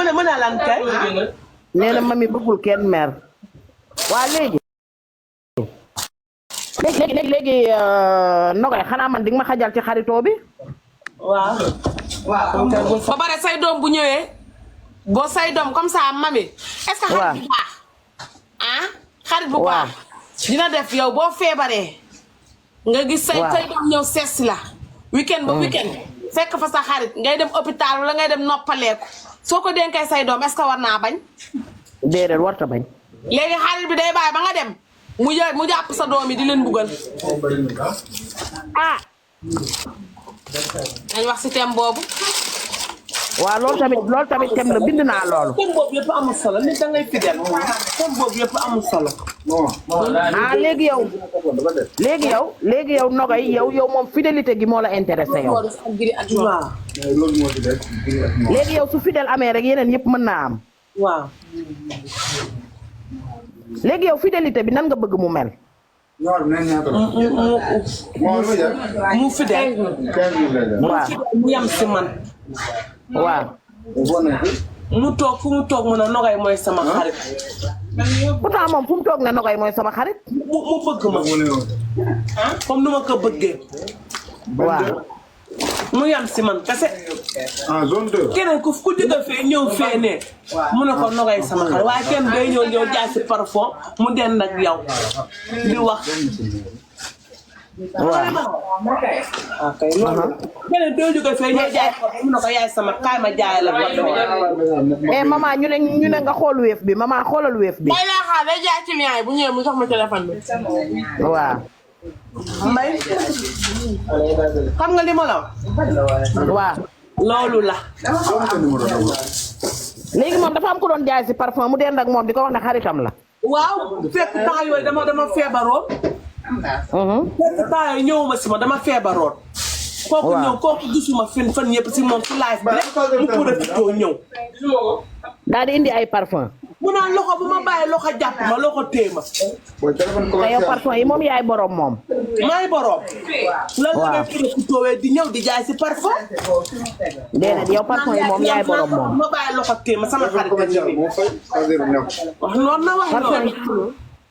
mu ne lan kay. nee na mami bëggul kenn mer. waa léegi Nogay xanaa man di nga ma xajal ci xaritoo bi. waaw. ba pare say doom bu ñëwee boo say doom comme ça mami. est-ce que xarit bu baax ah. xarit bu baax dina def yow boo feebaree. nga gis say doom ñëw sees la. weekend ba weekend. fekk fa sa xarit ngay dem hôpital wala ngay dem noppaleeku soo ko dénkee say doom est-ce que war naa bañ. déedéet warta bañ. léegi xarit bi day bàyyi ba nga dem mu jàpp sa doom yi di leen buggal. ah. dañ wax si thème boobu. waaw loolu tamit thème la bind naa loolu. thème boobu yëpp amul solo nit da ngay fidèle thème boobu yëpp amul solo. ah léegi yow Nogay yow moom fidélité gi moo la intéressé yow. waaw. léegi yow su fidèle amee rek yeneen yëpp mën naa am. waaw. léegi yow fidélité bi nan nga bëgg mu mel. mu fidèle. waaw mu yam si man. waaw. mu toog fu mu toog mu ne Nogay mooy sama xarit. pourtant moom fu mu toog ne Nogay mooy sama xarit. mu bëgg ma. comme nu ma ko bëggee. waaw. mu yam si man kese. zone 2. keneen ku jóge fee ñëw fee ne mu ne ko Nogay sama xarit waaye kenn day ñëw jaay si parfum mu dend ak yow di wax. waaw. ok loolu. keneen day jóge fee ñëw jaay mu ne ko yaay sama kaay ma jaay la maman ñu ne nga xool wéef bi maman xoolal wéef bi. day laa xaar day jaay client yi bu ñëwee mu jox ma téléphone bi. waaw. Mbay xam nga li ma la wax. waaw. loolu la. léegi moom dafa am ko doon jaay si parfum mu dend ak moom di ko wax ne xaritam la. waaw fekk temps yooyu dama feebaroon. fekk temps yooyu ñëwuma si ma dama feebaroon. kooku ñëw kooku gisuma fan yëpp si moom si live bi rek mu profitoo ñëw. daal di indi ay parfum. mu naan loxo bu ma bàyyi loxo jàpp ma loxo téema. te yow parfum yi moom yaay borom moom. maay borom. lan la ngay profitoo di ñëw di jaay si parfum. déedéet yow parfum yi moom yaay borom moom. ma bàyyi loxo téema sama xarit la ci wax noonu na wax noonu.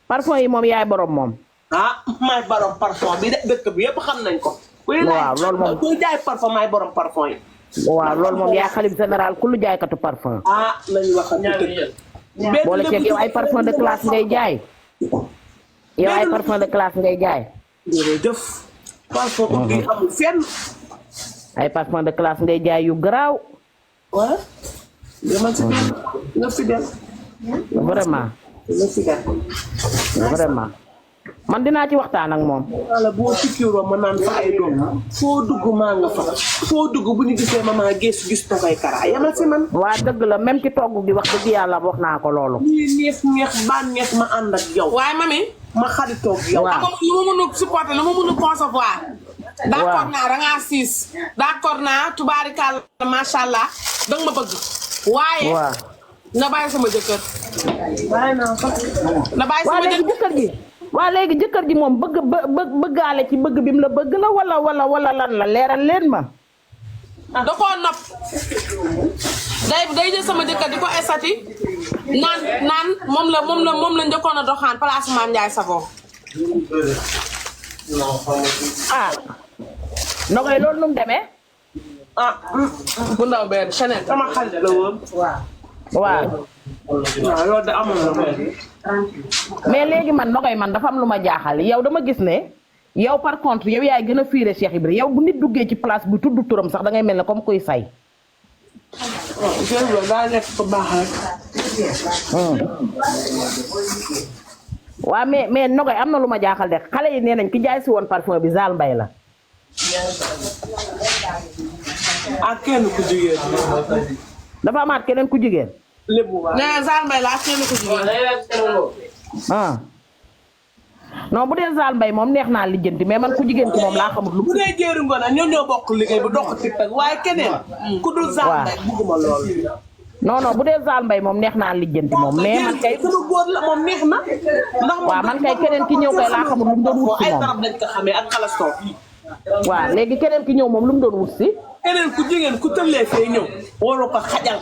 parfum yi moom yaay borom moom. ah maay borom parfum bi de dëkk bi yëpp xam nañ ko. waaw loolu moom kuy jaay parfum maay borom parfum yi. waaw loolu moom yaay xalif général ku lu jaaykatu parfum. ah lañu wax dëgg. boole ceeg yow ay parfum de classe ngay jaay. yow ay parfum de classe ngay jaay. jërëjëf. parfum bi amul fenn. ay parfum de classe ngay jaay yu garaaw. waaw. nga fidèle. vraiment. nga fidèle. vraiment. man dinaa ci waxtaan ak moom. wala boo piqûre ma naan fa ay doom. foo dugg maa nga fa. foo dugg bu ñu gisee maman gis Nogay Kara yamal si man. waa dëgg la même ci togg gi wax dëgg yàlla wax naa ko loolu. lii neex bànneex ma ànd ak yow. waaye mami ma xaritoog yow. waaw xam nga lu ma mën a supporter lu ma mën a concevoir. d'accord naa da ngaa siis d'accord naa tubaarikàlla macha allah danga ma bëgg. waaye waaw na bàyyi sama jëkkër. na bàyyi waa sama léegi jëkkër. jëkkër ji waa léegi jëkkër ji moom bëggaale ci bëgg bi mu la bëgg la wala lan la leeral leen ma. da koo nopp day jël sama jëkkër di ko estati naan moom la njëkkoon a doxaan place Mame Ndiaye Savon. ah Nogay loolu nu mu demee. ah bu ndaw benn Chanel sama xarit la woon. waaw. waaw loolu de amoon na mais léegi man Nogay man dafa am lu ma jaaxal yow dama gis ne yow par contre yow yaay gën a fiire Cheikh Ibra yow bu nit duggee ci place bu tudd turam sax da ngay mel ne comme kuy fay. waaw Cheikh Ibra daa nekk ko baax rek. waaw mais Nogay am na lu ma jaaxal de xale yi nee nañ ki jaay si woon parfum bi Zal Mbaye la. ak kenn ku jigéen. dafa amaat keneen ku jigéen. lébu waay. nee na Zal Mbaye laa kenn ko jigéen. ah non bu dee Zal Mbaye moom neex naa lijjanti mais man ku jigéen ki moom laa xamul lu. bu dee jéeri ngoon ñoo ñoo bokk liggéey bu dox TikTok waaye keneen. ku dul Zal Mbaye bugguma loolu. non bu dee Zal Mbaye moom neex naa lijjanti moom mais man kay. sama góor la moom neex na. ndax waaw man kay keneen ki ñëw kay laa xamul lu mu doon wut si ay moom. darab lañ ko xamee ak xalastoor. waaw léegi keneen ki ñëw moom lu mu doon wut si. keneen ku jigéen ku tëllee fee ñëw. waru ko xajal.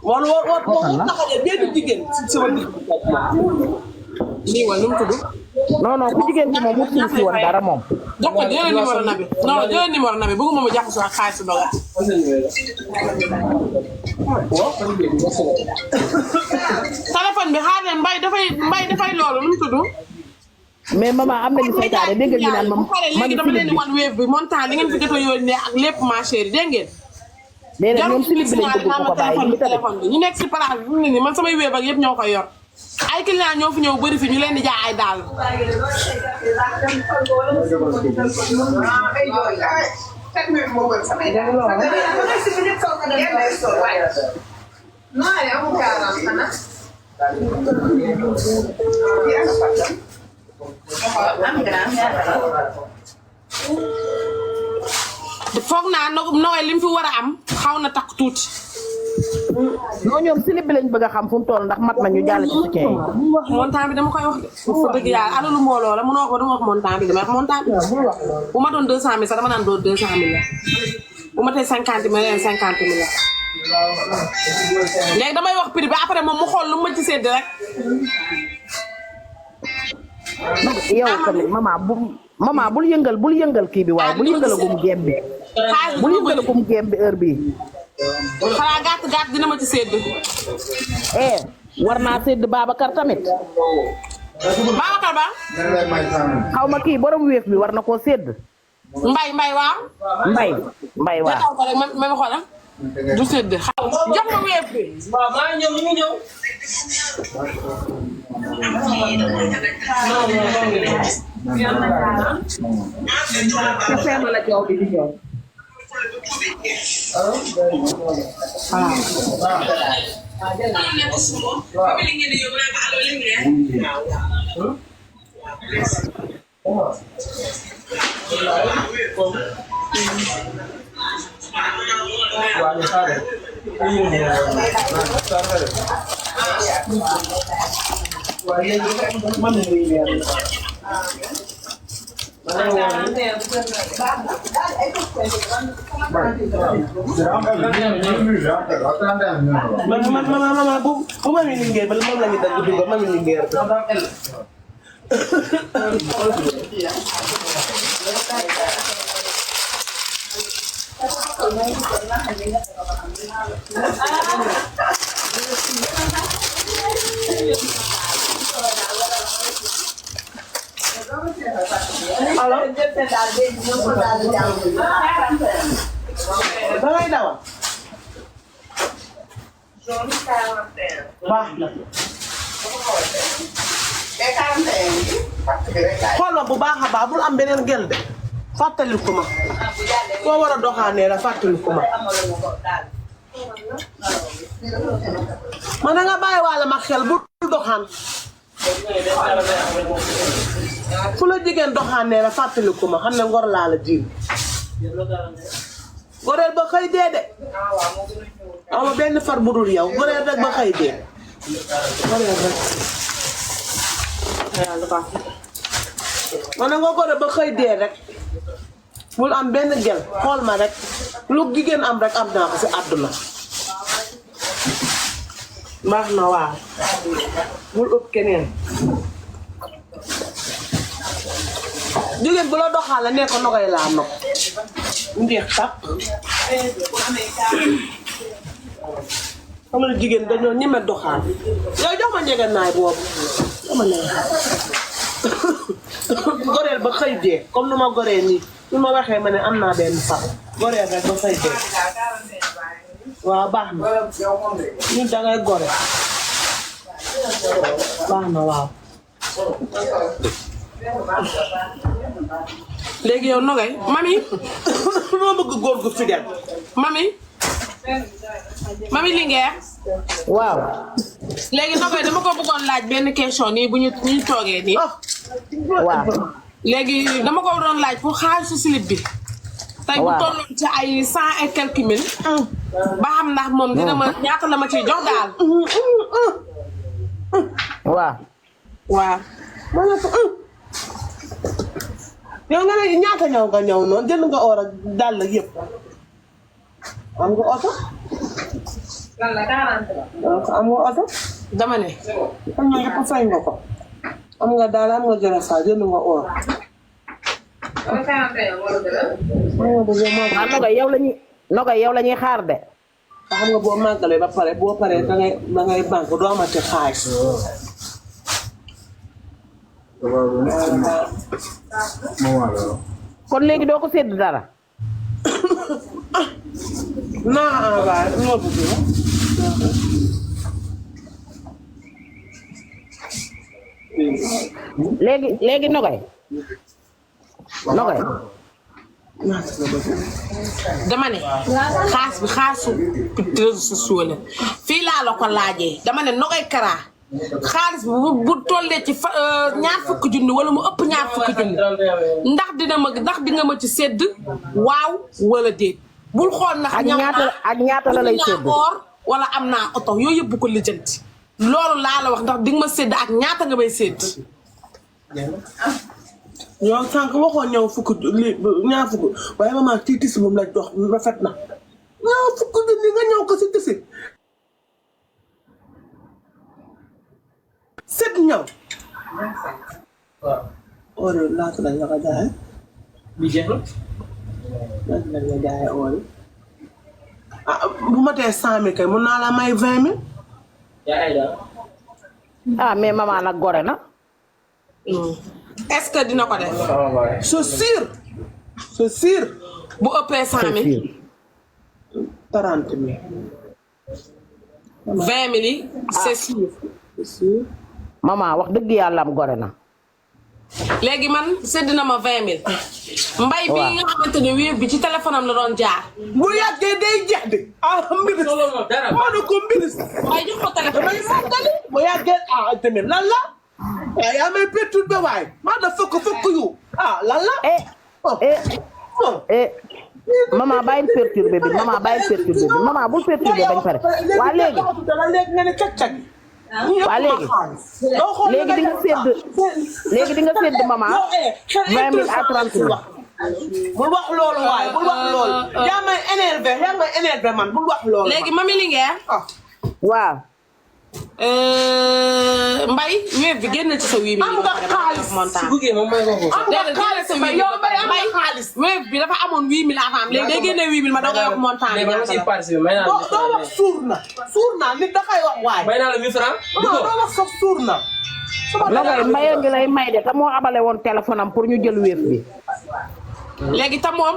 war ko xajal benn jigéen si sama digg. lii wala nu mu tudd. non ku jigéen ki moom wut si woon dara moom. jox ko jëlee numéro nabi non jëlee numéro nabi bëgguma mu jaxasoo ak xaalisu Nogay. téléphone bi xaar leen mbay dafay loolu nu mu tudd. mais maman am nañu saytaane dégg nga ñu naan bu paree léegi dama leen di wan wéef bi montant li ngeen fi jot a yónnee ak lépp ma chérie dégg ngeen. déedéet ñoom silib bi lañ bëgg ko ko bàyyi ñu téléphone bi ñu nekk si place bi fi mu ne nii man samay wéef ak yëpp ñoo koy yor ay client ñoo fi ñëw bëri fi ñu leen di jaay ay daal. foog naa Nogay li mu fi war a am xaw na takk tuuti. non ñoom silib bi lañ bëgg a xam fu mu toll ndax mat na ñu jàll ci soutien yi. montant bi dama koy wax de. fa dëgg yàlla alalu mbooloo la mënoo ko dama wax montant bi dama wax montant bi. bu ma doon 200 000 sax dama naan doon 200 000 la bu ma tey 50 000 leen 50 000 la. léegi damay wax prix bi après moom mu xool lu ma ci sédd rek. yow tamit maman bul yëngal kii bi waaye bul yëngalagum géem bi. bul yëngalagum géem bi heure bii. xanaa gàtt dina ma ci sédd. war naa sédd Babacar tamit. Babacar ba. xaw ma kii borom wéef bi war na koo sédd. mbay waaw. mbay waaw. ko rek ma xoolal du sédd jox ma wéef bi. waaw maa ngi ñëw ñu ngi ñëw. Mama bu mami lingeer ba moom la ñu dagg dugal mami lingeer dangay dawal baax na xool ma bu baax a baax bul am beneen gel de fàttaliku ma koo war a doxaanee la fàttaliku ma man na nga bàyyi waale ma xel bu doxaan fu la jigéen doxaanee la fàttaliku ma xam ne ngor laa la jiin goreel ba xëy dee de ama benn far bu dul yow goreel rek ba xëy dee goreel rek ma ne nga goreel ba xëy dee rek bul am benn gel xool ma rek lu jigéen am rek am naa ko si àdduna baax na waaw bul ëpp keneen jigéen bu la doxaale nee ko nogay laa nog njeex tàpp xam nga jigéen dañoo ñeme doxaan yow jox ma njege naay boobu dama ne goreel ba xëy dee comme nu ma goree nii nu ma waxee ma ne am naa benn far goreel rek ba xëy dee waaw baax na ñu dangay gore baax na waaw léegi yow nogay mami moo bëgg góor gu fidèle mami Linguère waaw léegi nogay dama ko bëggoon laaj benn question nii bu ñu toogee nii waaw léegi dama ko doon laaj pour xaalisu slip bi tey bu tolloon ci ay 100 et quelques mille ba xam ndax moom dina ma ñaata la ma ciy jox daal waaw yow nga ne ñaata ñëw nga ñëw noonu jënd nga or ak dàll yëpp am nga oto am nga oto dama ne am nga yëpp fay nga ko am nga daal am nga jëla sa jënd nga or nogay yow la ñuy xaar de xam nga boo màggalee ba pare boo paree dangay banque doo amati xaalis kon léegi doo ko sédd dara naa envoyé noo bëgg léegi nogay dama ne xaas bi xaasu réseaux sociaux la fii laa la ko laajee dama ne Nogay Kara xaalis bi bu tollee ci ñaar fukki junni wala mu ëpp ñaar fukki junni ndax di nga ma ci sedd waaw wala déet bul xool ndax ak ñaata la lay sedd or wala am naa oto yooyu yëpp bu ko lijjanti loolu laa la wax ndax di nga ma sedd ak ñaata nga may sedd yow sànq waxoon ñëw fukk ñaar fukk waaye maman ci tisi moom la dox rafet na ñaar fukk junni nga ñëw ko si tisi set ñëw or yi laata lañ la ko jaayee bi jeex na laata lañ la jaayee or yi bu ma tee 100 000 kay mun naa la may 20 000 yaa ay daal mais maman nag gore na est-ce que dina ko def c'est sûr bu ëppee 100 000 30 000 20 000 yi c'est sûr maman wax dëgg yàlla am gore na léegi man sedd na ma 20 000 mbay bi nga xamante ne wéef bi ci téléphone am la doon jaar bu yàggee day jeex de mbir dara maa ne ko mbir waaye jox ko téléphone damay màggali bu yàggee tamit lan la yaa may perturbé waay maa da fokk yu lan la maman bàyyil perturbé bi maman bul perturbé bañ pare waa léegi nga ne cag-cag waa léegi di nga sédd maman 20 000 à 30 000 bul wax loolu waaye bul wax loolu yaa may énervé man bul wax loolu léegi mami Linguère waaw mbay wéef bi génn ci sa wii bi am nga xaalis su bëggee moom may ko ko am nga xaalis yow mbay am nga xaalis wéef bi dafa amoon 8000 avant léegi day génne 8000 ma doog a wax montant bi mais si participer may naa la doo wax suur na nit da koy wax waay may naa la 1000 francs doo wax sax suur na Nogay mbayee ngi lay may de te moo abale woon téléphone am pour ñu jël wéef bi léegi tam moom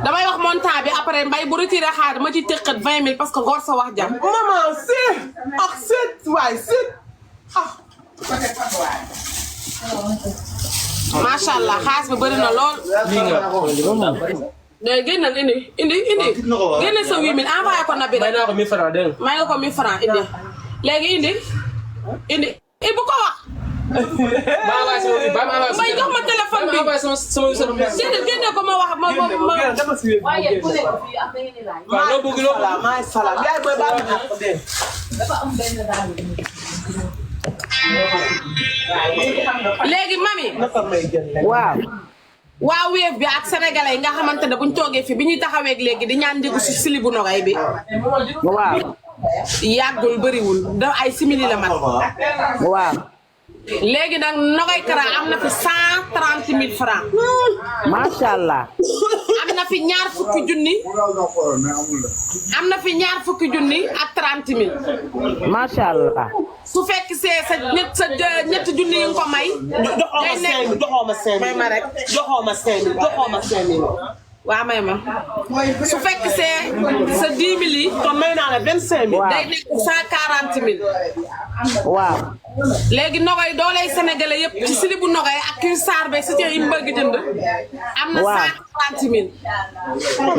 damay wax montant bi après mbay bu retiré xaar ma ci tëqat 20 000 parce que góor sa wax jam maman seet waay seet macha allah xaalis bi bëri na lool. lii nga mais génnal indi génne sa 8000 envoyé ko Nabi may naa ko 1000 francs dégg nga. may nga ko 1000 francs indi léegi indi bu ko wax maa waay sama bi baa maa may jox ma téléphone bi waay sama génne ko ma wax ma dama si wér waaye ku nekk fii ak da ngeen di laaj. waaw loo bëgg loo bëgg salaam maay salaam yaay booy baa ma ko dee dafa am benn daal. léegi mami naka may jël waaw waa Wave bi ak sénégalais yi nga xamante ne buñ toogee fi bi ñuy taxaweeg léegi di ñaan njëgu si silibu nogay bi waaw yàggul bëriwul da ay simili la mat waaw léegi nag nogay kara am na fi 130 000 francs macha allah am na fi ñaar fukki junni am na fi ñaar fukki junni ak 30 000 macha allah su fekk see sa ñetti junni yi nga ko may joxoo ma 5 may ma rek joxoo ma 5 joxoo ma 5 waa may ma su fekk see sa 10 000 yi kon may naa la 25 000 waaw day nekk 140 000 waaw léegi nogay dooley sénégalais yëpp ci silibu nogay ak kii saar be si yi mu bëgg jënd am na waaw 140 000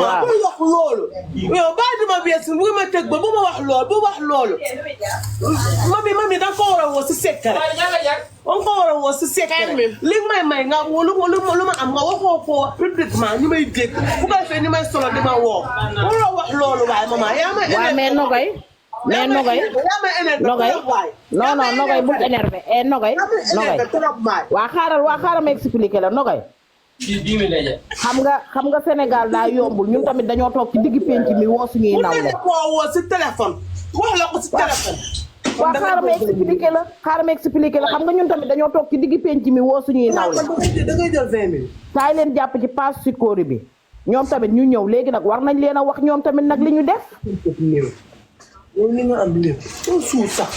waaw bu wax loolu yow bàyyi dama bees bu ma tëg ba bu ma wax loolu bu wax loolu mami da nga ko war a woo si secret on ko war a woo si secret li may nga lu ma am nga waxoo ko publiquement ñu may dégg bu ko defee ñu may solo di ma woo waroo wax loolu waaye maman yaa ma waaw mais nogay nogay nogay bul énervé nogay waa xaaral ma expliqué la nogay ci 10 000 lay jar xam nga Sénégal daa yombul ñun tamit dañoo toog ci digg penc mi woo suñuy nawle ko woo si téléphone wax la ko si téléphone waaw xaaral ma expliqué la xam nga ñun tamit dañoo toog ci digg penc mi woo suñuy nawle da ngay jël 20 000 kaay leen jàpp ci pass Sukori bi ñoom tamit ñu ñëw léegi nag war nañ leen a wax ñoom tamit nag li ñu def yow ni nga am lépp yow suuf sax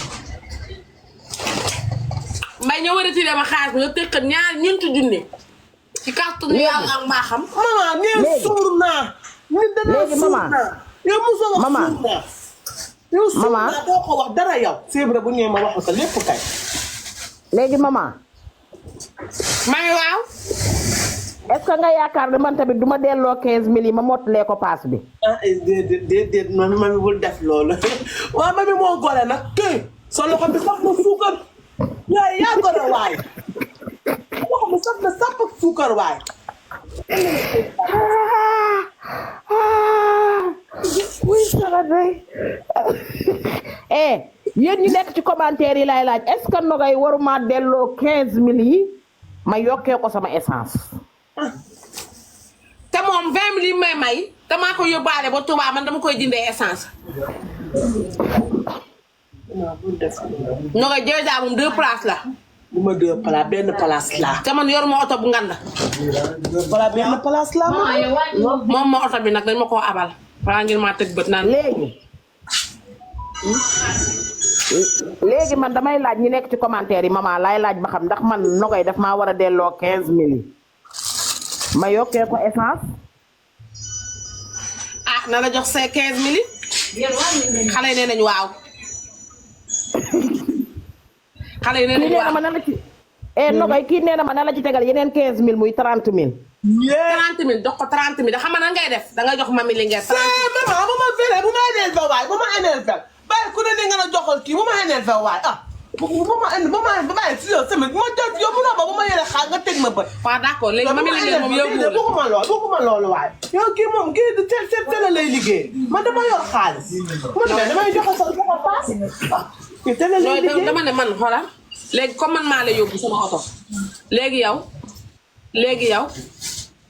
mbay ñoo war a tiré ma xaalis bi nga tëkkat ñeenti junni ci kàttanu yàlla ak mbaaxam maman nee suur naa nit dana léegi suur maman naa yow mosoo wax maman suur naa yow suur maman naa doo ko wax dara yow c'est vrai bu ñëwee ma wax ko lépp kay léegi maman mami waaw est-ce que nga yaakaar ne man tamit du ma delloo 15000 yi ma mottalee ko paas bi ah déedéet mami bul def loolu waaw mami moo gore nag kii sa loxo bi sax na suukar yaay yaa gore waay loxo bi sax na sàpp ak suukar waay oui ça va day yéen ñu nekk ci commentaire yi laay laaj est-ce que nogay waruma delloo 15000 yi ma yokkee ko sama essence te moom 20 000 yi may te maa ko yóbbaale ba Touba man dama koy jëndee essence nogay déjà moom 2 places la bu ma 2 place benn place laa te man yoruma oto bu nganda benn place laa moom ma oto bi nag dañ ma koo abal balaa ngeen maa tëg bët naan léegi man damay laaj ñi nekk ci commentaire yi maman laay laaj ba xam ndax man nogay daf maa war a delloo 15000 yi ma yokkee ko essence ah na la jox say 15000 yi xale yi nee nañu waaw xale yi nee kii nañu nee na waaw ma na la ci nogay kii nee na ma na la ci tegal yeneen 15000 muy 30000 30 000 jox ko 30 000 da xam nga nan ngay def da nga jox mami li ngeen 30 000 maman bu ma fere bu ma énervé waay bu ma énervé bàyyi ku ne ni nga la joxal kii bu ma énervé waay bu ma bàyyi si yow tamit bu ma jot yow munoo ba bu ma yore xaar nga teg ma bët waaw d'accord léegi mami li ngeen moom yow bëgguma loolu waay yow kii moom kii teel lay liggéey man dama yor xaalis man damay joxe sa joxe paas kii teel lay liggéey dama ne man xoolal léegi comme man maa la yóbbu sama oto léegi yow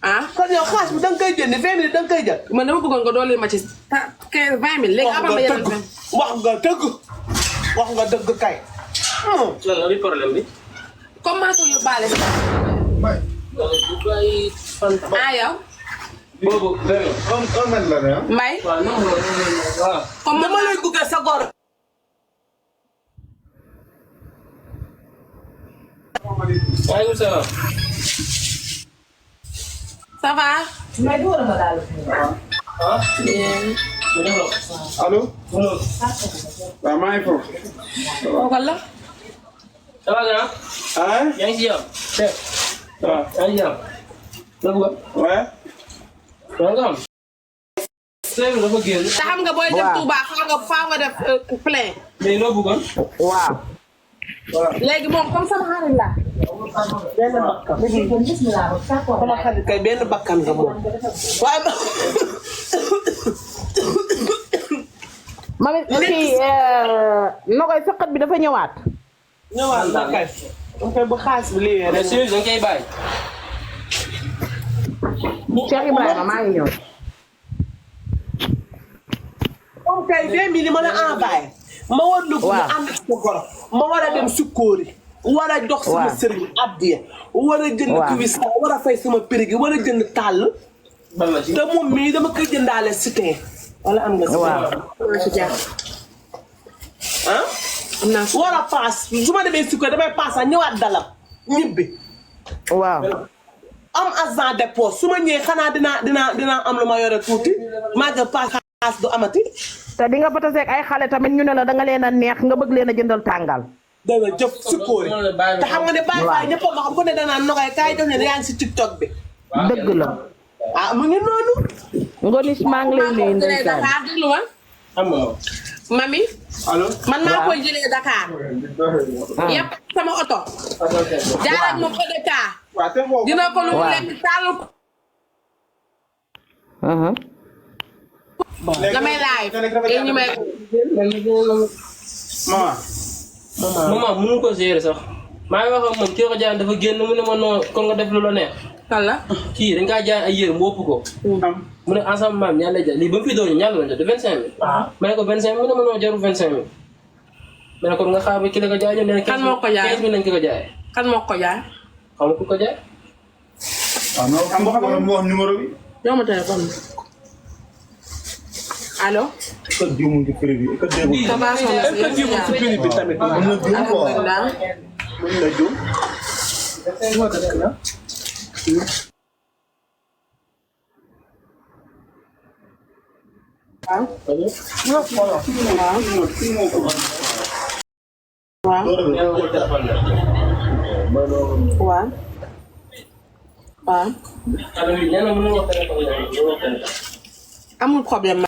ah kon yow xaalis bi da nga koy jënd 20 000 da nga koy jël man dama bëggoon nga dooleel ma ci 15 20 000 léegi abal ma yeneen 20 wax nga dëgg kay lan la problème bi comme maa ko yóbbaale yow boobu mbay waaw non waaw comme dama lay gunge sa góor waaleykum salaam ça va allo. waaw maa ngi foofu. kooku la ça va grand ah. yaa ngi si jàmm chef waaw yaa ngi si jàmm la bëgg ouais. waaw nga xam chef dafa génn te xam nga booy dem Touba faa nga def plein mais loo bëggoon waaw léegi moom comme sama xarit la. benn bakkan. bismillah sama xarit kay benn bakkan nga moom. waaye mami kii Nogoy saqat bi dafa ñëwaat. ñëwaat na kay. ok bu xaas bi lii mais si da nga koy bàyyi. Cheikh Ibrahima maa ngi ñëw. moom kay 2000 li ma la envoyé. ma war lu ko ànd ak sa goro. ma war a dem sukkoori. war a jox sama sëriñ addiya. war a jënd kuwisa war a fay sama prix gi war a jënd tàll. te moom mii dama koy jëndaale cité. wala am nga si. waaw ah. war a paas su ma demee sukkoori damay paas a ñëwaat dalam ñibbi. waaw. am agent de poste su ma ñëwee xanaa dinaa am lu ma yore tuuti maa ngi paas xaas du amati. te di nga fa taseeg ay xale tamit ñu ne la da nga leen a neex nga bëgg leen a jëndal tàngal. dëgg la jëf sukkoori te xam nga ne bàyyi bàyyi ñëpp ma xam ku ne danaa Nogoy kaay jox ne yaa ngi si TikTok bi. dëgg la. ah mu ngi noonu. Ngonis maa ngi lay nuyu ndeysaan. déglu ma. am na mami. allo. man maa koy jëlee Dakar. yëpp sama oto. jaar ak moom EDK. dina ko lu lekk taal. damay laay. yéen ñu may. maman mënu ko gérer sax maa ngi wax ak moom kii ko jaay dafa génn mu ne ma non kon nga def lu la neex. kan la. kii dañ kaa jaay ay yére mu ëpp ko. mu ne ensemble maam ñaar lay jaay lii ba mu fi doon ñaar la jot 25000. ma ne ko 25000 mu ne ma non jarul 25000. ma ne ko nga xaar ba ki la ko jaay ñu ne. kan moo ko jaay 15000 lañ ko jaay. kan moo ko jaay. xam nga ku ko jaay. waaw non xam nga mu wax numéro bi. yow ma téléphone bi. allo. est-ce que juumul ci prix bi est-ce que déggul. ça va soxna si est-ce que jiw ci prix bi tamit. mën na juum quoi alhamdulilah. mën na juum. waaw. waaw. amul problème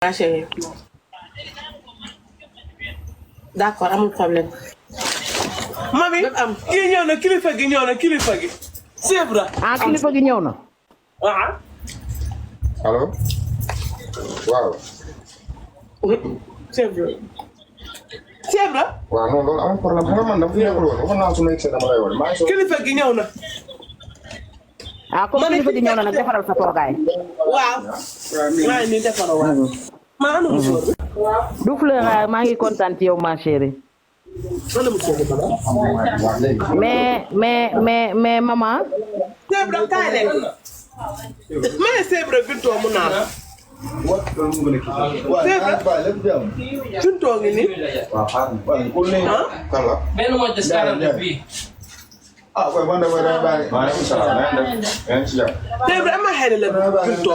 ma chérie. d'accord amul problème. mami kii ñëw na kilifa gi ñëw na kilifa gi. c'est vrai. ah kilifa gi ñëw na. waaw. allo waaw. c'est vrai. c'est vrai. waaw non loolu amul problème xam nga man dama fi nekkul woon waxoon naa su ma egsee dama lay woon maa ngi kilifa gi ñëw na. ah comme kilifa gi ñëw na nag defaral sa toogaay. waaw. maa ngi nii defaral waaw. maa ngi musóor bi. du fleur maa ngi kontaan ci yow ma chérie. wala musóor bi mais maman. c'est vrai kaay leen. ma ne c'est vrai Binto mu naan. c'est vrai. Binto ngi nii. ah. kan la. benn moo des 40 bii. ah waaye man de mooy damay bàyyi. maaleykum salaam na ngeen def. yaa ngi si jàmm. c'est vrai ama xëy na la Binto.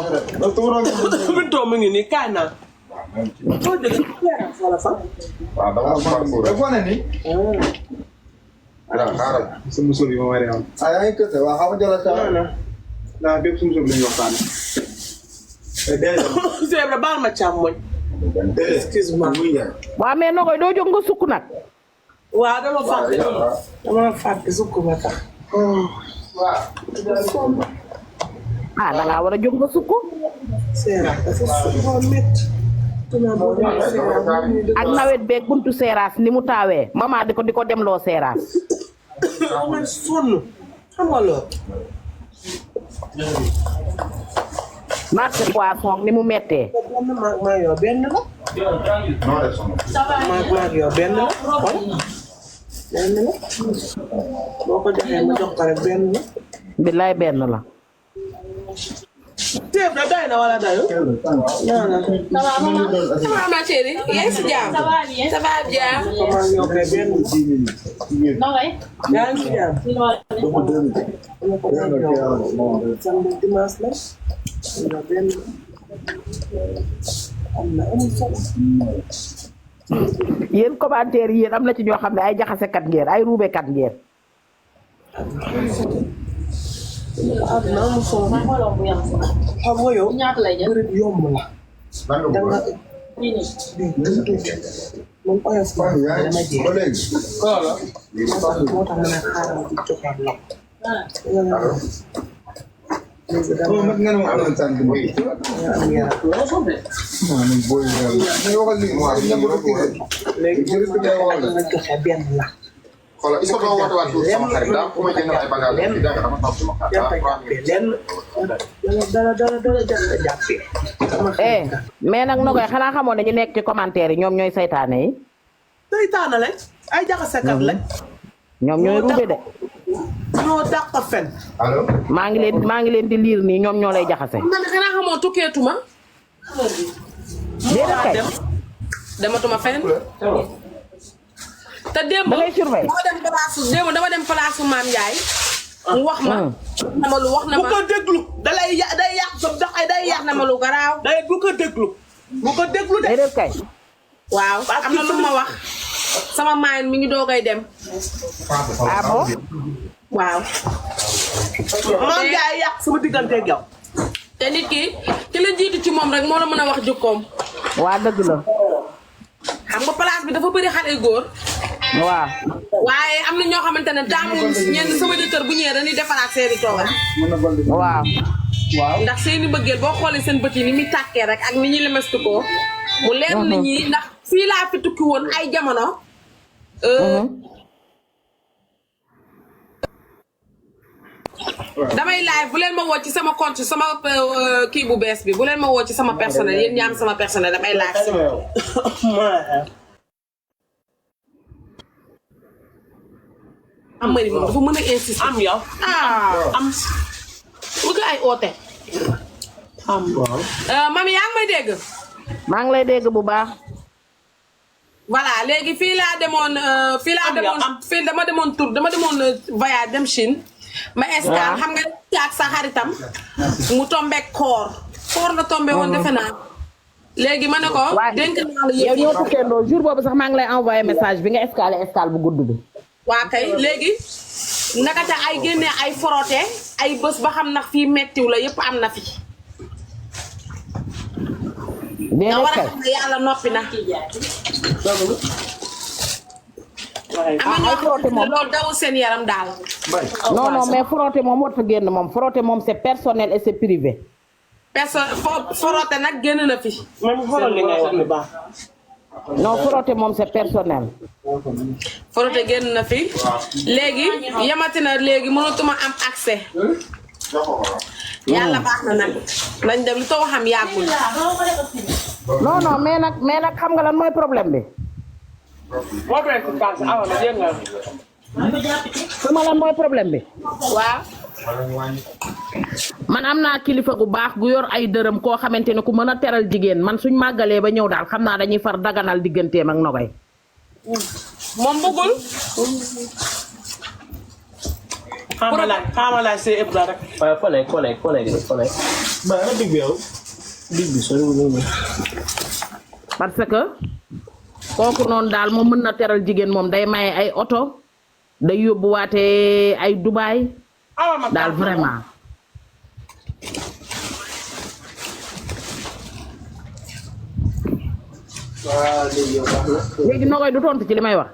Binto mu ngi nii kaay naa. soo jógee wala fan. waaw dama la faral rek. dafa ne ni. waaw xaaral. sa musóor yi ma may am. ah yaa ngi kese waaw xam nga jëlaat saa. naa bépp su musóor bi la ñuy waxtaane. c'est vrai baal ma càmmoñ. excuse-moi. waaw mais Nogoy doo jóg nga sukk nag. waaw dama fàtte sukk ba tax. ah da ngaa war a jóg nga sukk. c'est vrai dafa métti. ak nawet beeg buntu seeraas ni mu taawee maman di ko demloo seeraas. man sonn xam nga loolu. marché poisson ni mu mettee. maa yow benn la. noo def soxna. maa yow benn la. benn la. boo ko joxee ma jox ko rek benn la. billaay benn la. ceeb da doy na wala doyul. ça va ma chérie. yaa ngi si jàmm. ça va bien. ça va bien. maa ngi yow kay benn la. Nogoy. yaa ngi si jàmm. samedi dimanche la. yow benn la. am na amul solo. yéen commentaire yi yéen am na ci ñoo xam ne ay jaxasekat ngeen ay ruubekat ngeen. àdduna amul solo. xam nga yow. ñaata lay jël. bëri yomb la. lan nga bëgg. fii nii. moom oyof Pas yaay ba léegi. Voilà. moo tax ma ne xaaral di joxaat loxo. Oh, mat nga ne ma am na tànk bi. am yaram. Non, ni boy yaram. Ni waxal li mo ay ñam ko tigé. léegi Jëri ko tay wax la. nga joxe benn la. Xoolal est-ce que doo woote waat tuuti sama xarit daa ku ma jënd ay bagages yi danga dama toog sama xarit. jàpp jàppee lenn dara jàppee. mais nag Nogoy xanaa xamoon ne ñu nekk ci commentaire yi ñoom ñooy saytaane yi. seytaane lañ ay jaxasekat lañ. ñoom ñooy ruube de. ñoo dàq fen. Allo. maa ngi leen di liir nii ñoom ñoo lay jaxase. man xanaa xamoo tukkeetuma déedéet kay. dematuma fenn te démb da ngay surveiller. dama dem place Maam Ndiaye mu wax ma na ma lu wax na bu ma ko déglu day yàq sa dox ay day yàq na ma lu garaaw day bu ko déglu de. déedéet kay. waaw am na lu ma wax sama maayin mi ngi doogay dem ah bon. waaw Maam Ndiaye yàq sama digganteeg yow. te nit ki la jiitu ci moom rek moo la mën a wax jukkoom waa dëgg la. xam nga place bi dafa bëri xale góor waaw. waaye am na ñoo xamante ne taamuñ ñenn sama jëkkër bu ñëwee dañuy defaraat seeni toogal waaw. ndax seeni bëggeel boo xoolee seen bët yi ni muy tàkkee rek ak ni ñuy lemestu ko mu leer nit ñi ndax fii laa fi tukki woon ay jamono damay live bu leen ma woo ci sama compte sama kii bu bees bi bu leen ma woo ci sama personnel yéen ñi am sama personnel damay live si am mari moom dafa mën a insister am yow. am bëgg ay oote mami yaa ngi may dégg maa ngi lay dégg bu baax. voilà léegi fii laa demoon fii dama demoon tour dama demoon voyage dem Chine ma escale xam nga ak sa xaritam mu tombe koor la tombe woon defe naa léegi ma ne ko dénk naa la yow ñoo tukkeendoo jour boobu sax maa ngi lay envoyé message bi nga escale bu gudd bi. waa kay léegi naka ca ay génne ay forote ay bés ba xam ndax fii mettiw la yëpp am na fi nga war a xam ne yàlla noppi na am na ñoo xamante ne loolu dawul seen yaram daal non mais frotté moom warta génn moom frotté moom c'est personnel et c'est privé. frotté nag génn na fi même xoolal li ngay wax lu baax. non frotté moom c'est personnel. frotté génn na fi léegi yamati na léegi mënatuma am accès yàlla baax na nag nañ dem lu taw xam yàggul non mais nag xam nga lan mooy problème bi. sama lan mooy problème bi. waaw. man am naa kilifa gu baax gu yor ay dërëm koo xamante ne ku mën a teral jigéen man suñ màggalee ba ñëw daal xam naa dañuy far daganal digganteem ak Nogoy. moom bëggul. xaaral laaj see Ibra rek. waaye fone gi. ba nga digg yow. digg bi soriwul. parce que kooku noonu daal moom mën na teral jigéen moom day maye ay oto day yóbbuwaate ay Dubaay daal vraiment. léegi Nogoy du tontu ci li may wax.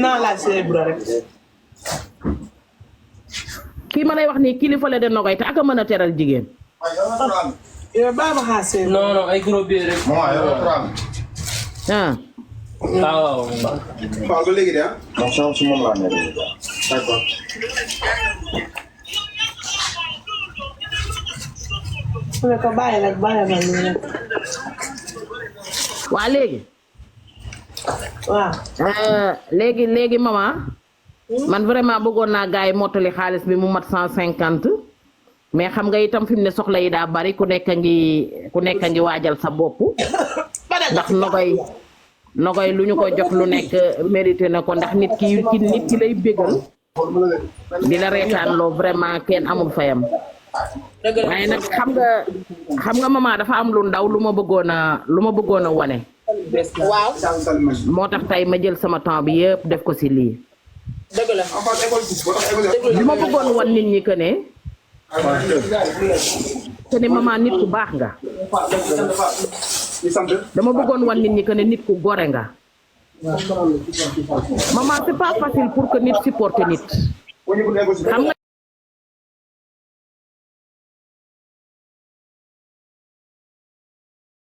naa laaj see Ibra rek. kii ma lay wax nii kilifa la de Nogoy te aka mën a teral jigéen. yow bàyyi ma xaar see. non ay gros billet rek. ah. waaw. waaw ba léegi de ah. Donc ça aussi moom laa nekk. D'accord. su ne ko bàyyi nag bàyyi ma ñu ne. waa léegi. waaw. léegi maman. man vraiment bëggoon naa gars yi mottali xaalis bi mu mat 150. mais xam nga itam fi mu ne soxla yi daa bari ku nekk ngi waajal sa bopp. ndax Nogoy lu ñu ko jox lu nekk mérité na ko ndax nit ki lay bégal. di la reetaan loo vraiment kenn amul fayam. waaye nag xam nga maman dafa am lu ndaw lu ma bëggoon a wane. waaw. moo tax tey ma jël sama temps bi yëpp def ko ci lii. dëgg la. li ma bëggoon wan nit ñi que ne maman nit ku baax nga. ñu sant. dama bëggoon wan nit ñi que ne nit ku gore nga. maman c'est pas facile pour que nit supporter nit. xam nga